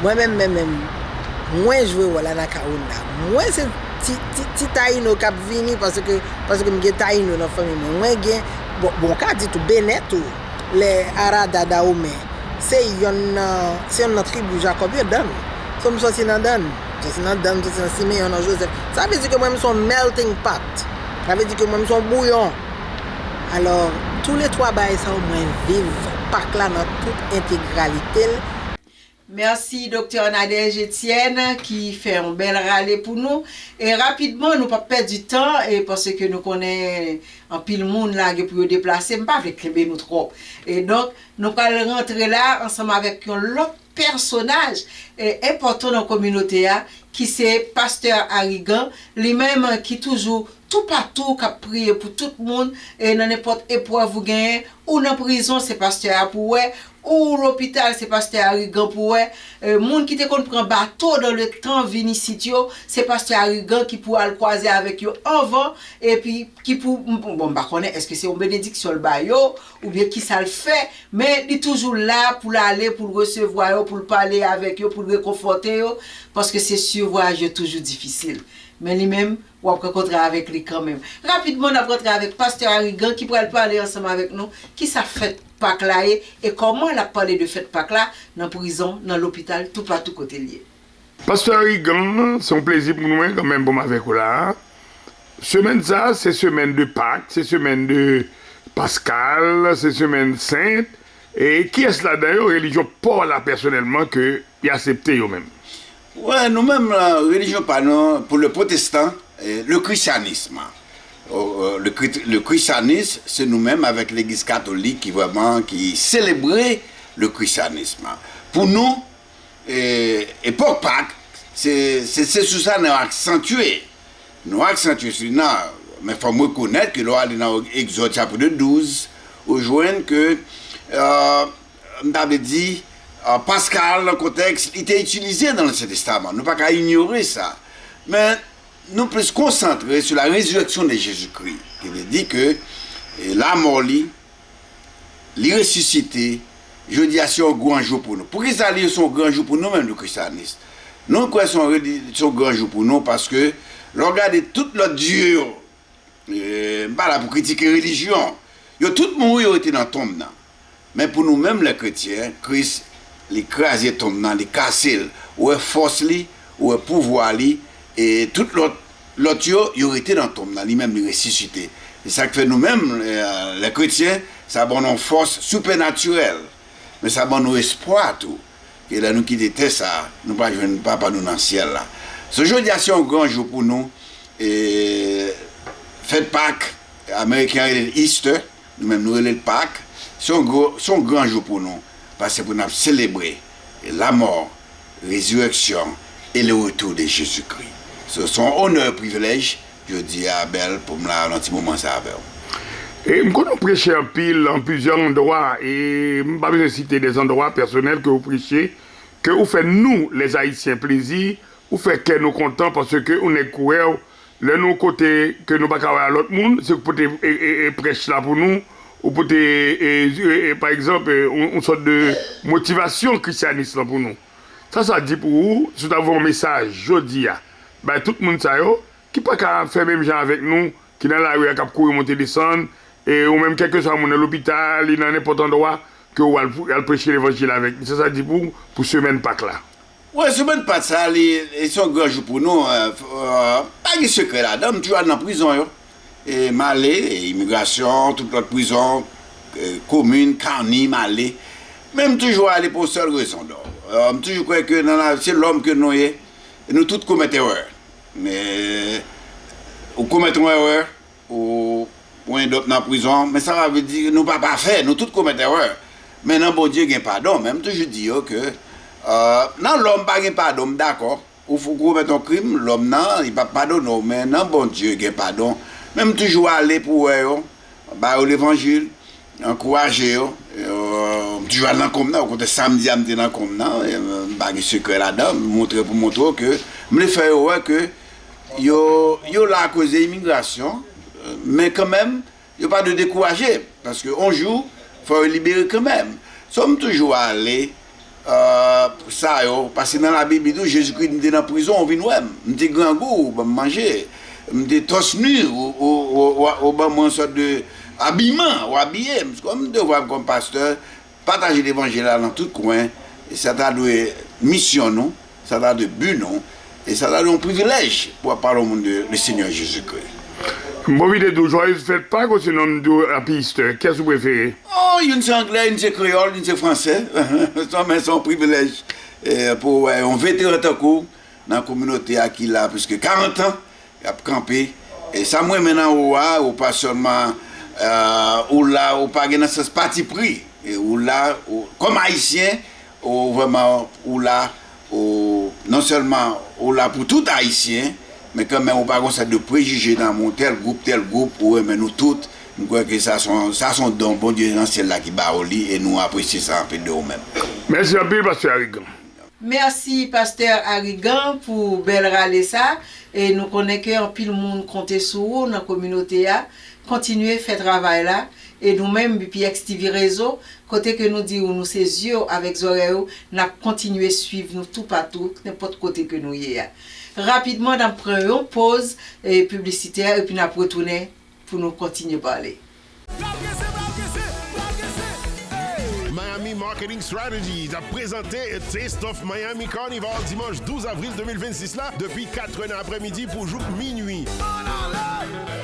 mwen menm, mwen menm, mwen jwe wòl Anacaona. Mwen se ti, ti, ti Tayino k ap vini paske, paske m gen Tayino nan fanmi mwen. Mwen gen, bon, bon, w ka di tou, Benè tou. Lè Arada Dahomey, se yonn nan, se yonn nan tribi Jakòb yo, Dan. So, m sòti nan Dan. M sòti nan Dan, m sòti nan Simeyon, nan Jozèf. Sa vle di ke mwen, m se yon melting pot. Sa vle di ke mwen, m se yon bouyon. Alò, tou le twa bagay sa yo, mwen viv Pak la nan tout entegralite l. Mèsi, Doktè Nadège Etienne, ki fè yon bèl rale pou nou. E rapidman, nou p ap pèdi tan, e paske nou konnen anpil moun la gen pou yo deplase, m pa vle kenbe nou twòp. E donk, nou pral rantre la ansanm avèk yon lòt pèsonaj, e, enpòtan nan kominote a, ki se Pastè Arigan, li menm ki toujou toupatou, k ap priye pou tout moun, e nan nenpòt eprèv ou genyen, ou nan prizon, se pastè a pou wè, ou lopital, se pastè Arigan pou wè, e, moun ki te konn pran bato dans le temps vin isit yo, se pastè Arigan ki pou al kwaze avèk yo anvan, epi ki pou, m, bon, m pa konnen èske se yon benediksyon l ba yo, oubyen kisa l fè, men li toujou la pou l ale, pou l resevwa yo, pou l pale avèk yo, pou l rekonfòte yo, paske se si vwayaj yo toujou difisil. Men li menm, w ap rankontre avèk li kanmenm. Rapidman, n ap rantre avèk Pastè Arigan ki pral pale ansanm avèk nou kisa fèt Pak la ye e kòman l ap pale de fèt Pak la nan prizon, nan lopital, toupatou kote l ye. Pastè Arigan, se yon plezi pou mwen kanmenm pou m avèk ou la. Semèn sa, se semèn de Pak, se semèn de Paskal, se semèn sent. E kiyès ladan yo relijyon pa w la pèsonèlman ke y aksepte yo menm? Wè, nou menm, relijyon pa nou, pou le pwotestan, e, le christianisme. O, o, le kri-, le christianisme, se nou menm avèk legliz katolik ki vrèman, ki selebre le christianisme. Pou nou, e, epòk Pak, se, se, se sou sa nou aksantye. Nou aksantye sou li nan, men fò m rekonèt ke lè w ale nan Egzòd chapit douz, ou jwenn ke, e, m ta vle di, e, Paskal, nan kontèks, li te itilize nan Ansyen Testaman. Nou pa ka inyore sa. Men, nou plis konsantre sou la résurrection de Jésus-Christ, ki vle di ke, e, lamò li, li resisite, jodi a se yon gran jou pou nou. Poukisa li se yon gran jou pou nou menm, nou kristyanis? Nou kwè se yon reli-, se yon gran jou pou nou, paske lè w gade tout lòt dye yo, e, m pa la pou kritike relijyon, yo tout mouri, yo rete nan tonm nan. Men pou nou menm, lè kretyen, Kris, li kraze tonm nan, li kase l. Ou wè fòs li, ou wè pouvwa li, e tout lòt, lòt yo, yo rete nan tonm nan, li menm, li resisite. Se sa k fè nou menm, e, lè kretyen, sa ban nou yon fòs sipenatirèl. Men sa ban nou espwa tou, ke lè nou kite tè sa, nou pral jwenn Papa nou nan syèl la. So, jodi a, se yon gran jou pou nou, e, fèt Pak, Ameriken rele l Easter, nou menm nou rele l Pak, se yon gwo, se yon gran jou pou nou, paske pou n ap selebre lamò, résurrection et le retour de Jésus-Christ. So, se yon onè, privilèj, jodi a, Abel, pou m la nan ti moman sa avè w. E m konnen w preche anpil, an plizyè andwa, e m pa bezwen site de zandwa pèsonèl ke w preche, ke ou fè nou, lèzayisyen, plezi, ou fè kè nou kontan, paske ou nèg kouwè, lè nou kote ke nou pa ka wè a lòt moun, se ou pote, e, e, e, prèch la pou nou, ou pote, e, e, e, pa egzanp, e, yon, yon sòt de motivasyon kristyanis lan pou nou. Sa, sa di pou ou, si w ta voye yon mesaj jodi a, bay tout moun sa yo, ki pa ka fè menm jan avèk nou, ki nan lari a, k ap kouri monte desann, e ou menm, kèlkeswa moun nan lopital, li nan nenpòt andwa, ke w al, al preche levanjil avèk. Se sa di pou, pou semèn Pak la. Wi, semèn Pak sa, li, li se yon gran jou pou nou. E, e, pa gen sekrè ladan, m toujou al nan prizon yo. E m ale, e imigrasyon, tout lòt prizon, e, komin, kawni, m ale. Men m toujou ale pou yon sèl rezon, donk. E, m toujou kwè ke nan la, se lòm ke nou ye, e nou tout komèt erè. Men, ou komèt yon erè, ou, ou end up nan prizon, men sa pa vle di nou pa pafè, nou tout komèt erè. Men nan Bondye gen padon, men m toujou di yo ke, e, nan lòm pa gen padon, m dakò. Ou f-, ou komèt yon krim, lòm nan, li p ap padone w, men nan Bondye gen padon. Men m toujou ale pou wè yo, ba yo levanjil, ankouraje yo. E, m toujou al nan konm nan, okontrè, samdi a m te nan konm nan, e, m pa gen sekrè ladan, m montre pou montre w ke m vle fè yo wè ke yo, yo la akoz de imigrasyon, men kanmenm, yo pa dwe dekouraje, paske yon jou, fò yo libere kanmenm. So, m toujou ale, e, sa yo, paske nan Labib, li di w, Jezikri di, m te nan prizon, ou vin wè m. M te grangou, ou ban m manje. M te tòs ni, ou, ou, ou, ou, ou ban mwen yon sòt de abiman, ou abiye m. Kòm m te vwa m kòm pastè, pataje levanjil la nan tout kwen, e sa ta dwe misyon nou, sa ta dwe bi nou, e sa ta dwe yon privilèj pou w ap pale yon moun de le Senyè Jezikri. M pwofite di w, jwayez fèt Pak, osinon m di w Happy Easter. Kiyès ou prefere? Oh, youn se anglè, youn se kreyòl, youn se fransè. Sa, men se yon privilèj, e, pou w wè yon veteran tankou w nan kominote a ki la plis ke karant an, y ap kanpe. E sa m renmen nan ou a, ou pa sèlman, e, ou la, ou pa gen nan sans patipri. E ou la, ou, kòm Ayisyen, ou vrèman, ou la, ou, non sèlman ou la pou tout Ayisyen, men kanmenm ou pa gon sèt de prejije nan men tèl gwoup, tèl gwoup, ou renmen nou tout. M kwè ke sa se yon, sa se yon don Bondye nan syèl la ki ba ou li, e nou apresye sa anpil de ou menm. Mèsi anpil, Pastè Arigan. Mèsi, Pastè Arigan, pou bèl rale sa. E nou konnen ke anpil moun konte sou ou nan kominote a. Kontinye fè travay la. E nou menm, B P X T V Rezo, kote ke nou di ou nou se zye w avèk zòrèy ou, n ap kontinye swiv nou toupatou, nenpòt kote ke nou ye a. Rapidman, n ap pran yon poz, e, piblisitè, epi n ap retounen pou nou kontinye pale. Miami Marketing Strategies ap prezante A Taste of Miami Carnival dimanch douz avril de mil vennsis la, depi katrè nan aprèmidi pou jouk minui.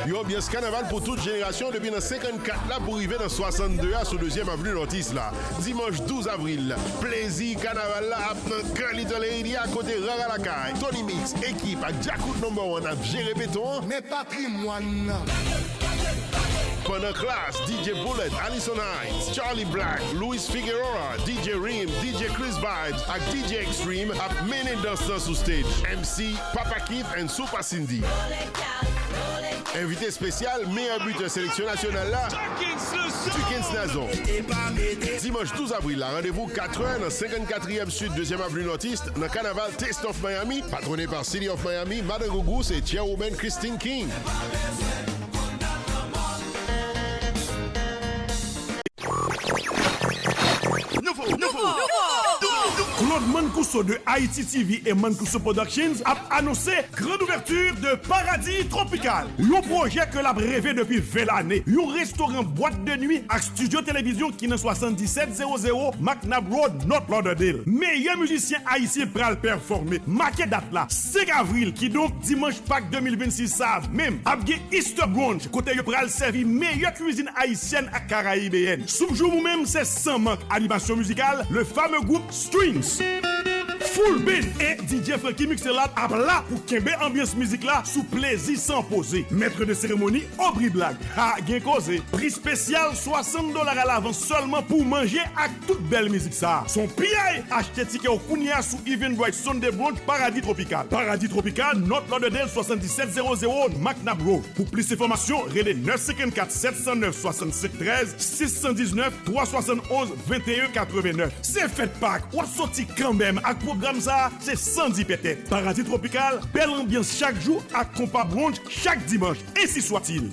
Yon anbyans kanaval pou tout jenerasyon, depi nan senkannkat la pou rive nan swasanndde a sou dezyèm avni Lòtis la. Dimanch douz avril, plezi kanaval la ap nan Curly Lady a, kote Rara Lakay, Tony Mix, Ekip ak Djakout Number One ap jere beton an. Men patrimwàn nan. Pandan Klass, D J Bullet, Alison Hines, Charlie Black, Luis Figueroa, D J Reem, D J Chris Vibes ak D J Extreme ap mennen dans lan sou stage. M C Papa Keith and Super Cindy. Envite espesyal, meyè bitè seleksyon nasyonal la, Duckens Nazon. Dimanch douz avril la, randevou katrè nan senkannkatriyèm Sud dezyèm Avni Nòtis, nan kanaval Taste of Miami, patrone pa City of Miami, Madan Gougous e Chairwoman Christine King. Nouvo, nouvo, nouvo. Claude Mancuso de Haïti T V et Mancuso Productions ap anonse grande ouverture de Paradis Tropical, yon pwojè ke l ap reve depi ven lane, yon restoran bwat de nwi ak estidyo televizyon ki nan swasanndisèt zewo zewo McNabb Road, North Lauderdale. Meyè mizisyen ayisyen pral pèfòme. Make dat la, senk avril, kidonk dimanch Pak de mil vennsis sa a menm, ap gen Easter Brunch, kote yo pral sèvi meyè kwizin ayisyèn ak karayibeyèn. Soup joumou menm, se san mank animasyon mizikal, le fameux groupe Strings. Full Band e D J Frankie Mixelat ap la pou kenbe anbyans mizik la sou plezi san poze. Maître de cérémonie Aubry Black. Ha, gen koze! Pri espesyal, swasant dola alavans sèlman pou manje ak tout bèl mizik sa a. Se yon piyay! Achte tikè w kounye a sou Eventbrite Sunday Brunch Paradis Tropical. Paradis Tropical, North Lauderdale, swasanndisèt zewo zewo McNabb Road. Pou plis enfòmasyon, rele nèf senkannkat sèt san nèf swasannsenk trèz, sis san diznèf twa swasannonz venteyen katrevenèf. Se fèt Pak, w ap sòti kanmenm ak pwogram sa a, se san di pètèt. Paradis Tropical, bèl anbyans chak jou ak konpa brunch chak dimanch. Ainsi soit-il.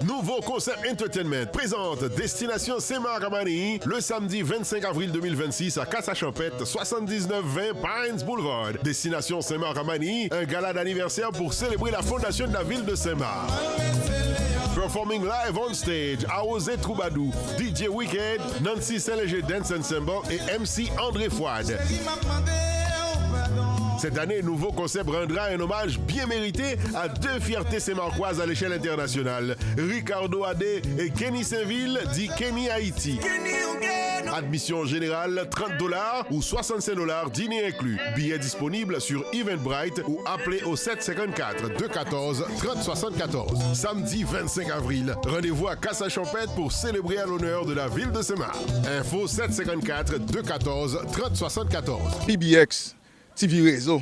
Nou Nouveau Concept Entertainment présente Destination Saint-Marc à Manille le samedi vingt-cinq avril deux mille vingt-six à Casa Champêtre, soixante-dix-neuf vingt Pines Boulevard. Destination Saint-Marc à Manille, un gala d'anniversaire pour célébrer la fondation de la ville de Saint-Marc. Performing live on stage, Arrosé Troubadour, D J Wicked, Nancy Saint-Léger Dance and Cymbal et M C André Fouad. Cette année, Nouveau Concept rendra un hommage bien mérité à deux fiertés saint-marcoises à l'échelle internationale, Ricardo Adé et Kenny Sainvil, dit Kenny Haïti. Admission générale, trente dollars ou soixante-cinq dollars, dîner inclus. Billets disponibles sur Eventbrite ou appelez au sept cinquante-quatre, deux quatorze, trente soixante-quatorze. Samedi vingt-cinq avril, rendez-vous à Casa Champêtre pour célébrer à l'honneur de la ville de Saint-Marc. Info sept cinquante-quatre, deux quatorze, trente soixante-quatorze. P B X T V Rezo,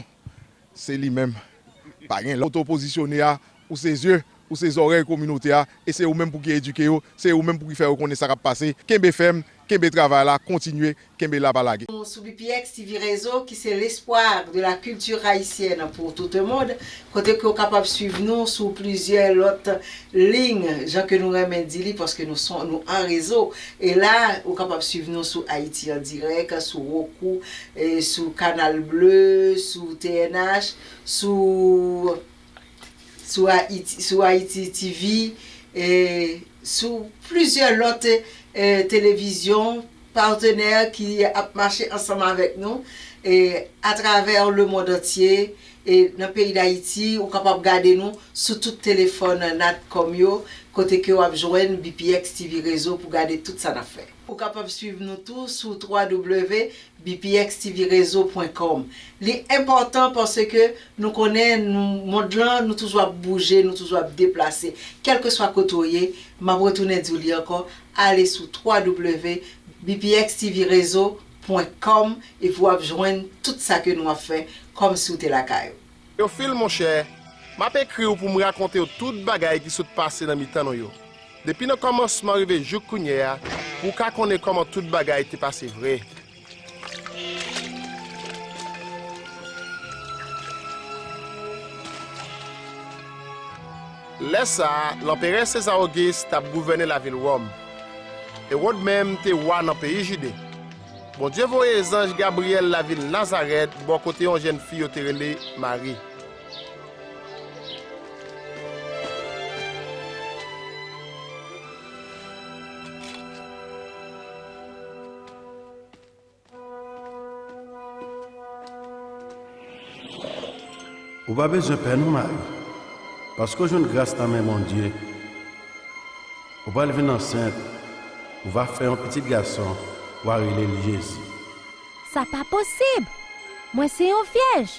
se li menm. Pa gen lòt. Ou te pozisyone a, ou se zye, ou se zòrèy kominote a, e se ou menm pou ki edike yo, se ou menm pou ki fè yo konnen sa k ap pase. Kenbe fèm, kenbe travay la, kontinye, kenbe la, pa lage. Nou sou B P X T V Rezo, ki se l'espoir de la culture haïtienne pour tout le monde, kote ke w kapab swiv nou sou plizyè lòt liy, jan ke nou renmen di li, paske nou son, nou an rezo. E la, ou kapab swiv nou sou Haïti en direct, sou Roku, e sou Canal Bleu, sou T N H, sou, sou Haïti, sou Haïti T V, e sou plizyè lòt, e, televizyon, patenè ki ap mache ansanm avèk nou, e, atravè lemonn antye, e nan peyi Dayiti, ou kapab gade nou sou tout telefòn Natcom yo, kote ke w ap jwenn B P X T V Rezo pou gade tout sa n ap fè. Ou kapab swiv nou tou sou twa w w w B P X T V rezo pwen kòm. Li enpòtan paske nou konnen nou, mond lan, nou toujou ap bouje, nou toujou ap deplase. Kèlkeswa kote w ye, m ap retounen di w li ankò, ale sou twa w w w B P X T V rezo pwen kòm epi w ap jwenn tout sa ke nou ap fè kòmsi w te lakay ou. Teyofil, monchè, m ap ekri w pou m rakonte w tout bagay ki sot pase nan mitan nou yo, depi nan kòmansman rive jouk kounye a, pou w ka konnen kòman tout bagay te pase vre. Lè sa a, Lanperè Seza Ogis t ap gouvène lavil Wòm. Ewòd menm te wa nan peyi Jide. Bondye voye zanj Gabriyèl lavil Nazarèt bò kote yon jèn fi yo te rele Mari. Ou pa bezwen pè non, Mari, paske w jwenn gras nan men Bondye. Ou pral vin ansent, ou va fè yon pitit gason, w a rele l Jezi. Sa pa posib! Mwen se yon vyèj!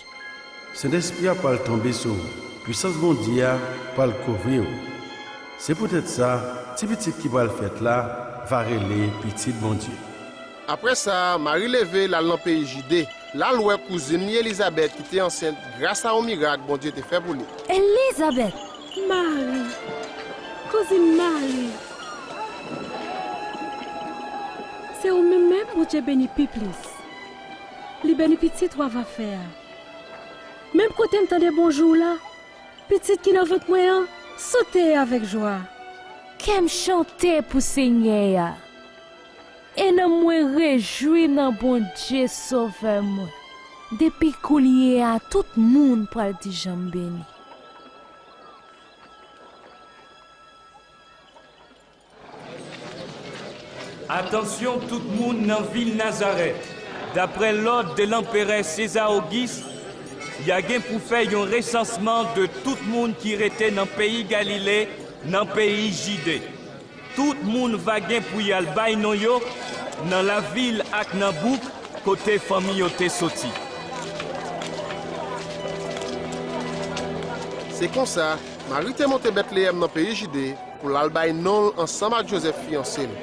Sentespri a pral tonbe sou ou, pwisans Bondye a pral kouvri w. Se poutèt sa, ti pitit ki pral fèt la va rele Pitit Bondye. Apre sa, Mari leve, l al nan peyi Jide. La l wè kouzin li Elizabèt ki te ansent gras a yon mirak Bondye te fè pou li. Elizabèt! Mari! Kouzin Mari! Se ou menm menm Bondye beni pi plis. Li beni pitit w a va fè a. Menm kote m tande bonjou w la, pitit ki nan vant mwen an sote avèk jwa. Kè m chante pou Senyè a, e nanm mwen rejwi nan Bondye, Sovè mwen. Depi kounye a, tout moun pral di jan m beni. Atansyon tout moun nan vil Nazarèt! Daprè lòd de Lanperè Seza Ogis, y a gen pou fè yon resansman de tout moun ki rete nan peyi Galile, nan peyi Jide. Tout moun va gen pou y al bay non yo nan lavil ak nan bouk kote fanmi yo te soti. Se konsa, Mari te monte Betleyèm nan peyi Jide pou l al bay non l ansanm ak Jozèf, fiyanse l.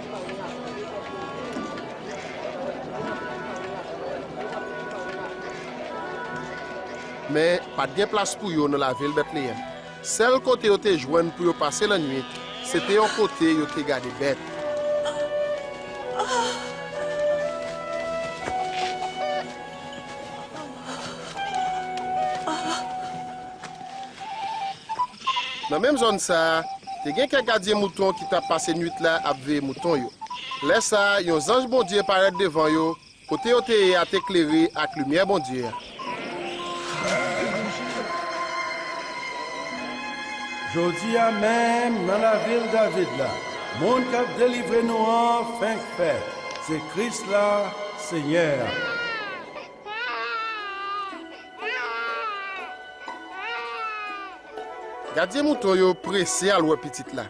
Men, pa t gen plas pou yo nan lavil Betleyèm. Sèl kote yo te jwenn pou yo pase lannwit, se te yon kote yo te gade bèt. Nan menm zòn sa a, Te gen kèk gadyen mouton ki t ap pase nuit la ap veye mouton yo. Lè sa a, yon zanj Bondye parèt devan yo, kote yo te ye a te klere ak limyè Bondye a. Jodi a menm, nan lavil David la, moun k ap delivre nou an fenk fèt. Se Kris la, Senyè a. Gadyen mouton yo prese al wè pitit la.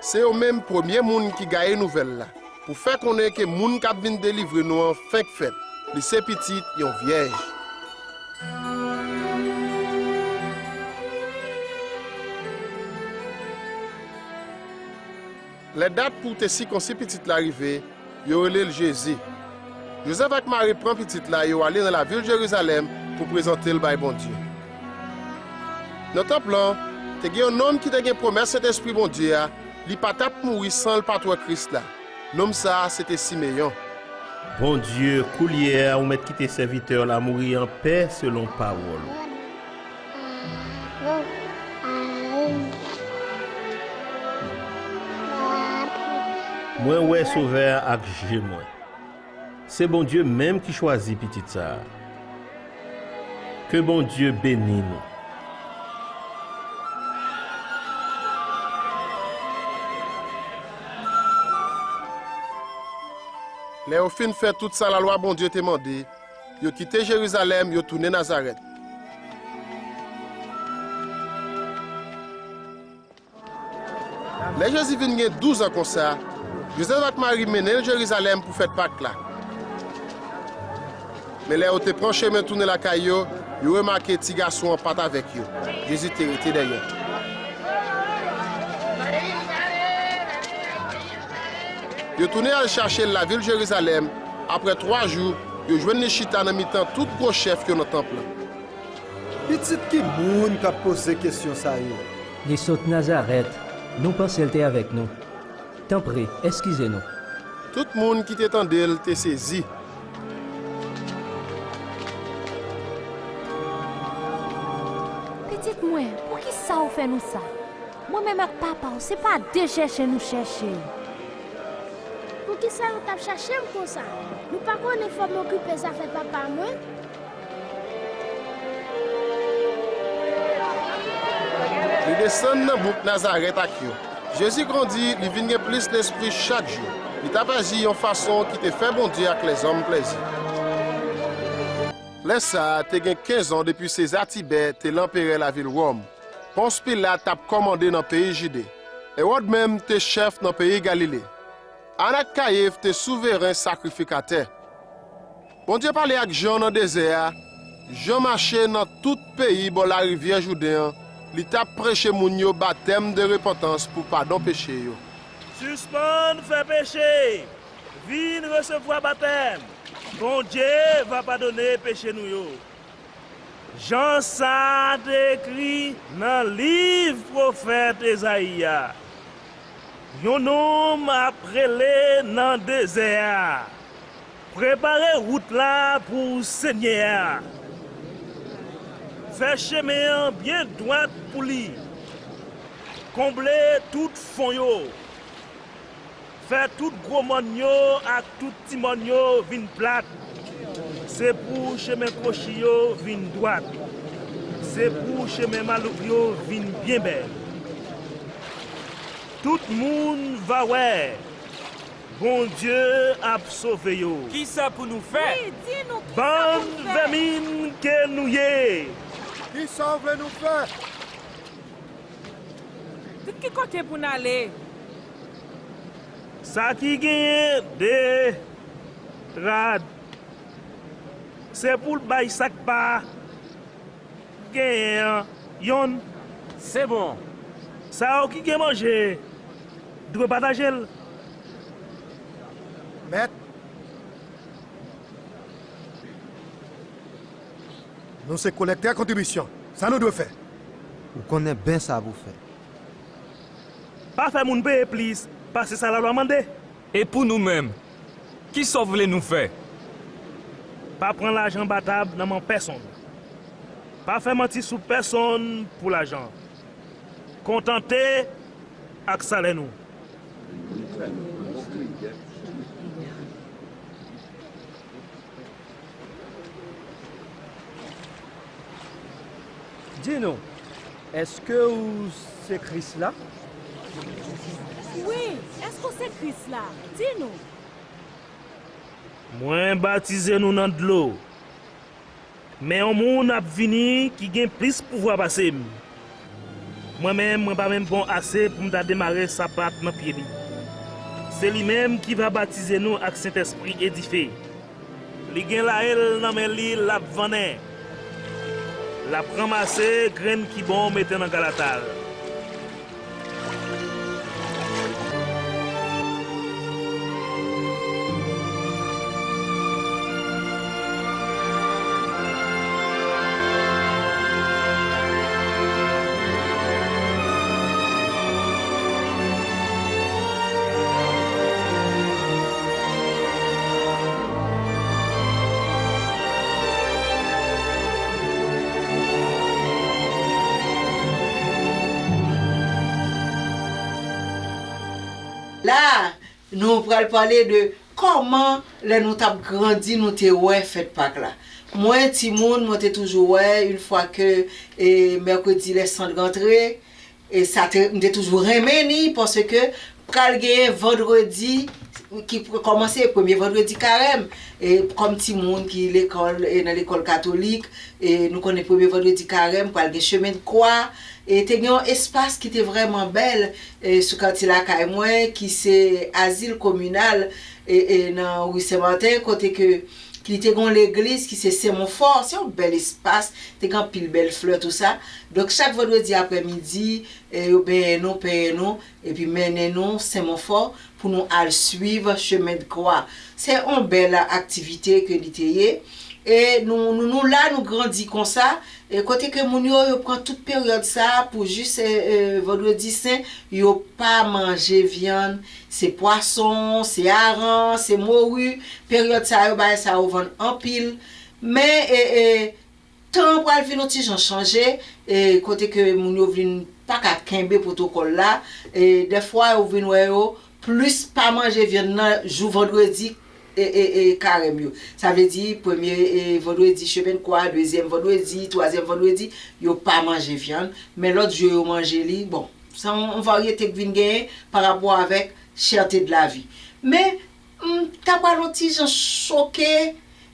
Se yo menm premye moun ki gaye nouvèl la, pou fè konnen ke moun k ap vin delivre nou an fenk fèt. Li se pitit yon vyèj. Lè dat pou te sikonsi pitit la rive, yo rele l Jezi. Jozèf ak Mari pran pitit la, yo ale nan lavil Jerizalèm pou prezante l bay Bondye. Nan tanp lan, te gen yon nonm ki te gen pwomès Sentespri Bondye a, li pa t ap mouri san l pa t wè Kris la. Nonm sa a, se te Simeyon. Bondye, koulye a, ou mèt kite sèvitè w la mouri anpè selon pawòl ou. Mwen wè Sovè a ak je mwen. Se Bondye menm ki chwazi pitit sa a. Ke Bondye beni nou. Lè yo fin fè tout sa lalwa Bondye te mande, yo kite Jerizalèm, yo tounen Nazarèt. Lè Jezi vin gen douz an konsa, Jozèf ak Mari mennen l Jerizalèm pou fèt Pak la. Men lè yo te pran chemen tounen lakay yo, yo remake ti gason an pa t avèk yo. Jezi te rete dèyè. Yo tounen al chache l lavil Jerizalèm. Apre twa jou, yo jwenn li chita nan mitan tout gwo chèf yo nan tanp lan. Pitit ki moun k ap poze kesyon sa yo? Li sot Nazarèt, nou panse l te avèk nou. Tanpri, eskize nou. Tout moun ki te tande l te sezi. Pitit mwen, poukisa w fè nou sa? Mwen menm ak papa w, se pa de chèche nou chèche. Poukisa yo t ap chache m konsa? Nou pa konnen fò m okipe zafè papa mwen? Li desann nan bouk Nazarèt ak yo. Jezi grandi, li vin gen plis lespri chak jou. Li t ap aji yon fason ki te fè Bondye ak lèzòm plèzi. Lè sa a, te gen kenz an depi Seza Tibè te lanperè lavil Wòm. Pons Pilat t ap kòmande nan peyi Jide. Ewòd menm te chèf nan peyi Galile. Ann ak Kayif te souveren sakrifikatè. Bondye pale ak Jan nan dezè a. Jan mache nan tout peyi bò larivyè Jouden an, li t ap preche moun yo batèm de repantans pou padon peche yo. Sispann fè peche, vin resevwa batèm. Bondye va padone peche nou yo. Jan sa a te ekri nan liv pwofèt Ezayi a. Yon nonm ap rele nan dezè a, prepare wout la pou Senyè a. Fè chemen an byen dwat pou li. Konble tout fon yo. Fè tout gwo mòn yo ak tout ti mòn yo vin plat. Se pou chemen kwochi yo vin dwat. Se pou chemen malouk yo vin byen bèl. Tout moun va wè. Bondye ap sove yo. Kisa pou nou fè? Wi, di nou kisa pou nou fè. Bann vèmin ke nou ye. Kisa w vle nou fè? Di ki kote pou n ale? Sa ki genyen de rad, se pou l bay sa k pa genyen an yonn. Se bon. Sa yo ki gen manje dwe pataje l. Mèt, nou se kolektè kontribisyon. Sa nou dwe fè? Ou konnen ben sa pou fè. Pa fè moun peye plis pase sa lalwa mande. E pou nou menm, kisa w vle nou fè? Pa pran lajan anba tab nan men pèsonn. Pa fè manti sou pèsonn pou lajan. Kontante ak salè nou. Di nou, èske ou se Kris la? Wi, èske w se Kris la? Di nou. Mwen batize nou nan dlo. Men yon moun ap vini ki gen plis pouvwa pase m. Mwen menm, mwen pa menm bon ase pou m ta demare sapat nan pye li. Se li menm ki va batize nou ak Sentespri e dife. Li gen laye l nan men li, l ap vannen. L ap ranmase grenn ki bon mete nan galata l. La, nou pral pale de kòman, lè nou t ap grandi, nou te wè fèt Pak la. Mwen, timoun, mwen te toujou wè, yon fwa ke, e, Mercredi les Cendres rantre, e sa te, m te toujou renmen li, paske pral genyen vandredi ki pr-, kòmanse premye vandredi karèm. E kòm timoun ki lekòl, e nan lekòl katolik, e nou konnen premye vandredi karèm, pral gen chemen de kwa. E te gen yon espas ki te vrèman bèl, e sou katye lakay mwen, ki se azil kominal, e, e nan ri Sen Maten, kote ke, ki te gen yon legliz ki se Sen Monfò. Se yon bèl espas, te gen anpil bèl flè, tou sa. Donk, chak vandredi aprèmidi, e yo benyen nou, penyen nou, epi mennen nou Sen Monfò pou nou al swiv chemen de kwa. Se yon bèl aktivite ke li te ye. E nou, nou, nou la, nou grandi konsa. E kote ke moun yo, yo pran tout peryòd sa a pou jis, e, e, Vandredi Sen, yo pa manje vyann. Se pwason, se aran, se mori. Peryòd sa yo, bagay sa yo vann anpil. Men, e, e, tan an pral vin yon ti jan chanje, e, kote ke moun yo vin pa ka kenbe pwotokòl la, e, dèfwa ou vin wè yo plis pa manje vyann nan jou vandredi, e, e, e, karèm yo. Sa vle di, premye, e, vandredi chemen de kwa, dezyèm vandredi, twazyèm vandredi, yo pa manje vyann, men lòt jou yo manje li. Bon, se yon, yon varyete k vin genyen pa rapò avèk chète de la vi. Men, m ta pral yon ti jan choke,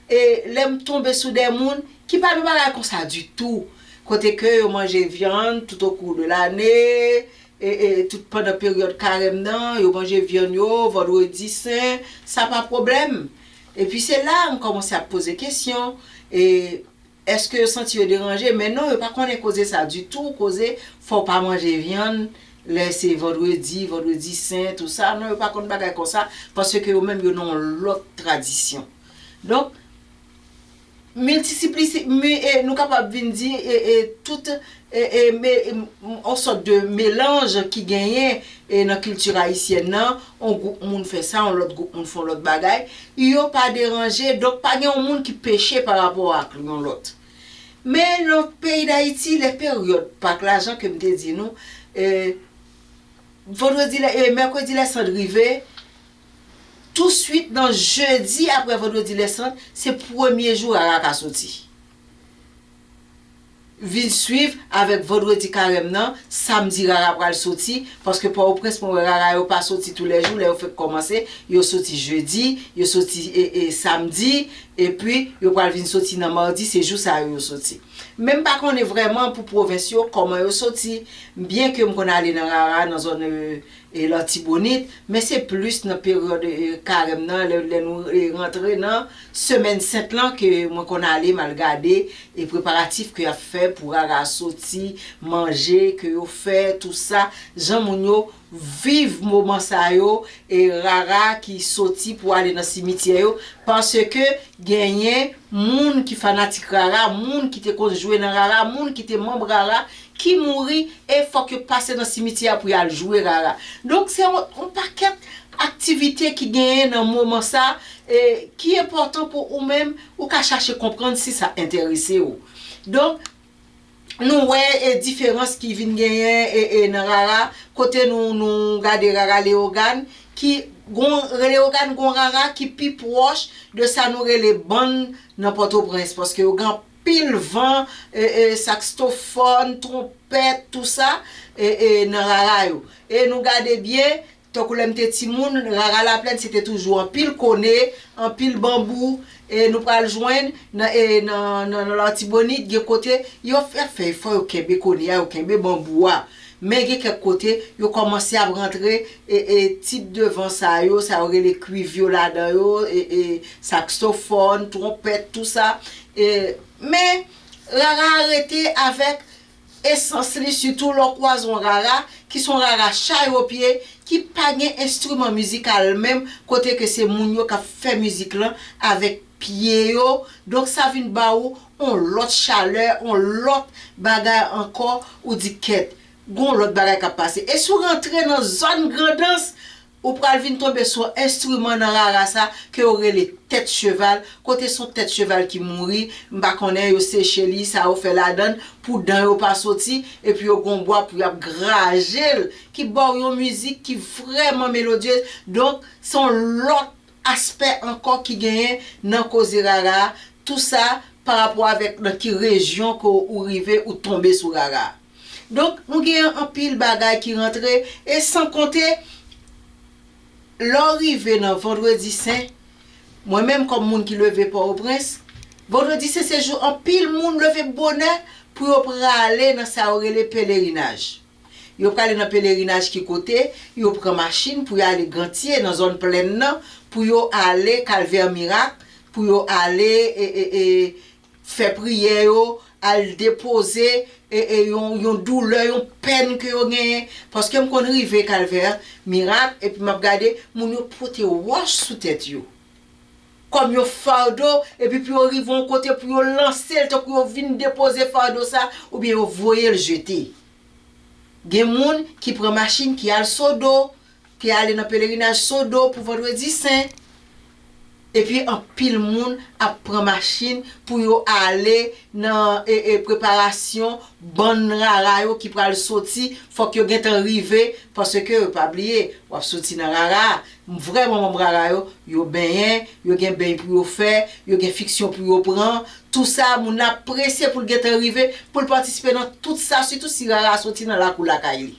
e, lè m tonbe sou de moun ki pa nan bagay konsa ditou. Kote ke yo manje vyann tout au cours de l'année, e, e, tout pandan peryòd karèm nan, yo manje vyann yo, vandredi sen, sa pa pwoblèm. Epi se la m kòmanse ap poze kesyon, e, èske yo santi yo deranje? Men non, yo pa konnen koze sa ditou, koze fò w pa manje vyann lè se vandredi, vandredi sen, tou sa. Non, yo pa konn bagay konsa, paske yo menm yo nan yon lòt tradisyon. Donk, miltisiplisi-, mi-, e, nou kapab vin di, e, e, tout, e, e, me-, e, m-, yon sòt de melanj ki genyen, e, nan kilti ayisyèn nan, yon gwoup moun fè sa, yon lòt gwoup moun fè yon lòt bagay, yo pa deranje, donk pa gen yon moun ki peche pa rapò ak yon lòt. Men nan peyi Dayiti, lè peryòd Pak la, jan ke m te di nou, e, vandredi lè, e, mèkredi lè sant rive, touswit nan jedi apre vandredi lè sant, se premye jou rara ka soti. Vin swiv avèk vandredi karèm nan, samdi rara pral soti, paske Pòtoprens, mwen wè rara yo pa soti toulèjou, lè yo fèk kòmanse, yo soti jedi, yo soti, e, e, samdi, epi yo pral vin soti nan madi, se jou sa yo yo soti. Men m pa konnen vrèman pou pwovens yo, kòman yo soti, byenke m konn ale nan rara, nan zòn, e, e Latibonit, men se plis nan peryòd, e, karèm nan, lè, lè nou, e, rantre nan semèn sent lan ke mwen konn ale, m al gade, e, preparatif ke y ap fè pou rara soti, manje ke yo fè, tou sa, jan moun yo viv moman sa yo, e, rara ki soti pou ale nan simityè yo, paske genyen moun ki fanatik rara, moun ki te konn jwe nan rara, moun ki te manm rara, ki mouri, e fòk yo pase nan simityè a pou y al jwe rara. Donk, se yon, yon pakèt aktivite ki genyen nan moman sa, e ki enpòtan pou ou menm, ou ka chache konprann si sa enterese w. Donk, nou wè e diferans ki vin genyen e, e nan rara, kote nou, nou gade rara Leyogàn, ki gon, Leyogàn gon rara ki pi pwòch de sa nou rele bann nan Pòtoprens, paske yo gen anpil van, e, e, sakstofòn, twonpèt, tou sa, e, e, nan rara yo. E nou gade byen, tankou lè m te timoun, rara Laplèn, se te toujou anpil kone, anpil banbou, e nou pral jwenn nan, e nan, nan, nan Latibonit, gen kote, yo fè, fè efò, yo kenbe kone a, yo kenbe banbou a. Men gen kèk kote, yo kòmanse ap rantre, e, e tip de van sa yo, sa yo rele kwiv yo ladan yo, e, e sakstofòn, twonpèt, tou sa. E, men, rara a rete avèk esans li, sitou lè w kwaze yon rara, ki se yon rara chay o pye, ki pa gen enstriman mizikal menm, kote ke se moun yo k ap fè mizik lan avèk pye yo. Donk, sa vin ba ou yon lòt chalè, yon lòt bagay ankò, ou di kèt, gon lòt bagay k ap pase. E si w rantre nan zòn Grandans, ou pral vin tonbe sou enstriman nan rara sa ke yo rele tèt cheval, kote se yon tèt cheval ki mouri, m pa konnen yo seche li, sa yo fè ladan l pou dan yo pa soti, epi yo gon bwa pou y ap graje l, ki ba w yon mizik ki vrèman melodyez. Donk, se yon lòt aspè ankò ki genyen nan koze rara a, tou sa pa rapò avèk nan ki rejyon ke ou rive ou tonbe sou rara a. Donk, nou gen anpil bagay ki rantre, e san konte, lè w rive nan Vandredi Sen, mwen menm kòm moun ki leve Pòtoprens, Vandredi Sen se jou anpil moun leve bonè pou yo prale nan sa yo rele pelerinaj. Yo prale nan pelerinaj ki kote, yo pran machin pou y ale Gantye, nan zòn plèn nan, pou yo ale Kalvè Mirak, pou yo ale, e, e, e, fè priyè yo, al depoze, e, e, yon, yon doulè, yon pèn ke yo genyen. Paske m konn rive Kalvè Mirak, epi m ap gade, moun yo pote wòch sou tèt yo. Kòm yon fado, epi pou yo rive yon kote, pou yo lanse l, tankou yo vin depoze fado sa, oubyen yo voye l jete. Gen moun ki pran machin, ki al Sodo, ki ale nan pelerinaj Sodo pou Vandredi Sen. Epi anpil moun ap pran machin pou yo ale nan, e, e, preparasyon bann rara yo ki pral soti. Fòk yo gentan rive, paske, pa bliye, w ap soti nan rara. Vrè manman rara yo, yo benyen, yo gen beny pou yo fè, yo gen fiksyon pou yo pran. Tou sa, moun nan ap prese pou l gentan rive, pou l patisipe nan tout sa, sitou si rara soti nan lakou lakay li.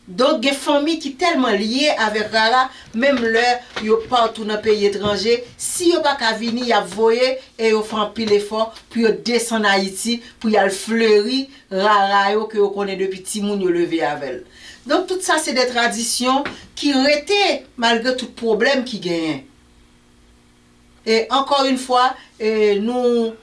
Donk, gen fanmi ki tèlman lye avèk rara, menm lè yo patou nan peyi etranje, si yo pa ka vini, y ap voye, e yo fè anpil efò pou yo desann Ayiti, pou y al fleri rara yo ke yo konnen depi timoun yo leve avè l. Donk, tout sa se de tradisyon ki rete malgre tout pwoblèm ki genyen. E ankò yon fwa, e nou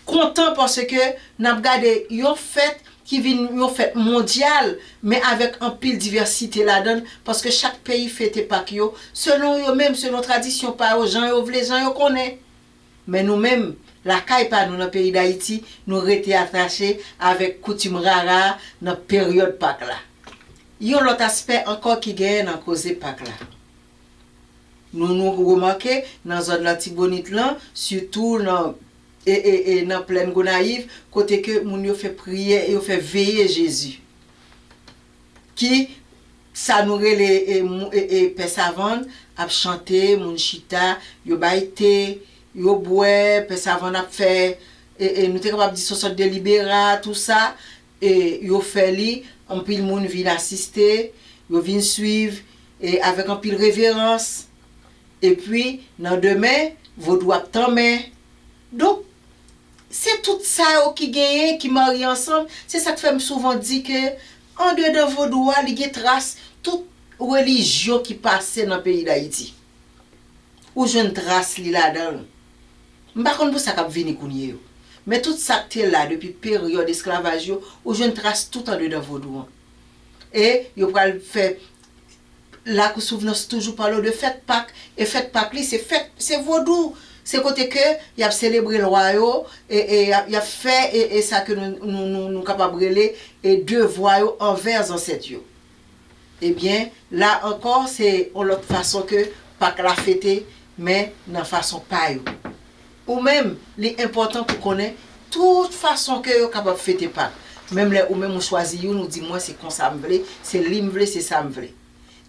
kontan paske n ap gade yon fèt ki vin yon fèt mondyal, men avèk anpil divèsite ladan l, paske chak peyi fete Pak yo selon yo menm, selon tradisyon pa yo, jan yo vle, jan yo konnen. Men nou menm, lakay pa nou nan peyi Dayiti, nou rete atache avèk koutim rara nan peryòd Pak la. Yon lòt aspè ankò ki genyen nan koze Pak la. Nou, nou remake nan zòn Latibonit lan, sitou nan, e, e, e, nan plèn Gonayiv, kote ke moun yo fè priyè, yo fè veye Jezi. Ki sa nou rele, e, mou-, e, e, Pè Savann ap chante, moun chita, yo bay te, yo bwè, Pè Savann ap fè, e, e, nou te kapab di se yon sòt de libera, tou sa, e, yo fè li, anpil moun vin asiste, yo vin swiv, e, avèk anpil reverans. Epi, nan demen, vodou ap tanmen. Donk, se tout sa yo ki genyen, ki marye ansanm. Se sa k fè m souvan di ke andedan vodou a, li gen tras tout relijyon ki pase nan peyi Dayiti. Ou jwenn tras li ladan l. M pa konn pou sa k ap vini kounye yo. Men tout sa k te la depi peryòd esklavaj yo, ou jwenn tras tout andedan vodou an. E yo pral fè Lakou Souvnans toujou pale w de fèt Pak. E fèt Pak li, se fèt, se vodou. Se kote ke y ap selebre lwa yo, e, e y ap, y ap fè, e, e sa ke nou, nou, nou, nou kapab rele, e devwa yo anvè zansèt yo. Ebyen, la ankò, se yon lòt fason ke Pak la fete, men nan fason pa yo. Ou menm, li enpòtan pou konnen tout fason ke yo kapab fete Pak. Menm lè ou menm ou chwazi youn, ou di mwen se konsa m vle, se li m vle, se sa m vle.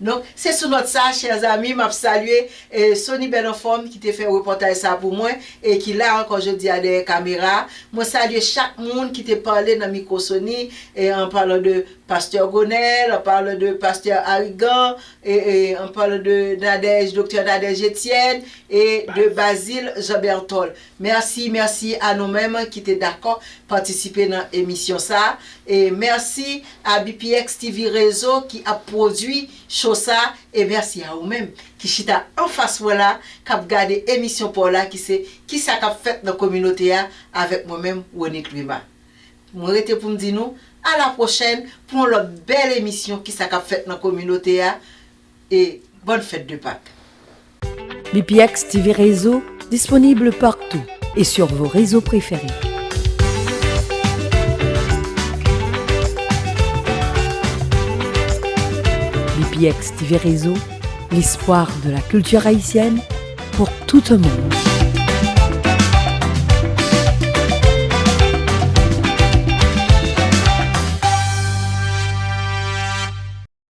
Donk, se sou nòt sa, chè zanmi, m ap salye eh, Sony Bèl Anfòm ki te fè repòtaj sa pou mwen e ki la ankò jodi a dèyè kamera. Mwen salye chak moun ki te pale nan mikwo Sony, eh, en parlant de Pastè Gonel, en parlant de Pastè Arigan, eh, eh, en parlant de Nadège, Doktè Nadège Etienne, e de Bazil Jean Berthold. Mèsi, mèsi a nou menm ki te dakò patisipe nan emisyon sa. E mèsi a B P X T V Rezo ki ap pwodui cho sa. E mèsi a ou menm ki chita anfas mwen la, k ap gade emisyon pa w la ki se Kisa k ap fèt nan kominote a avèk mwen menm, Rony Klima. Mwen rete pou m di nou, a la pwochèn pou yon lòt bèl emisyon Kisa k ap fèt nan kominote a. E bonne fête de Pâques. B P X T V Réseau, disponible partout et sur vos réseaux préférés. B P X T V Réseau, l'espoir de la culture haïtienne pour tout un monde.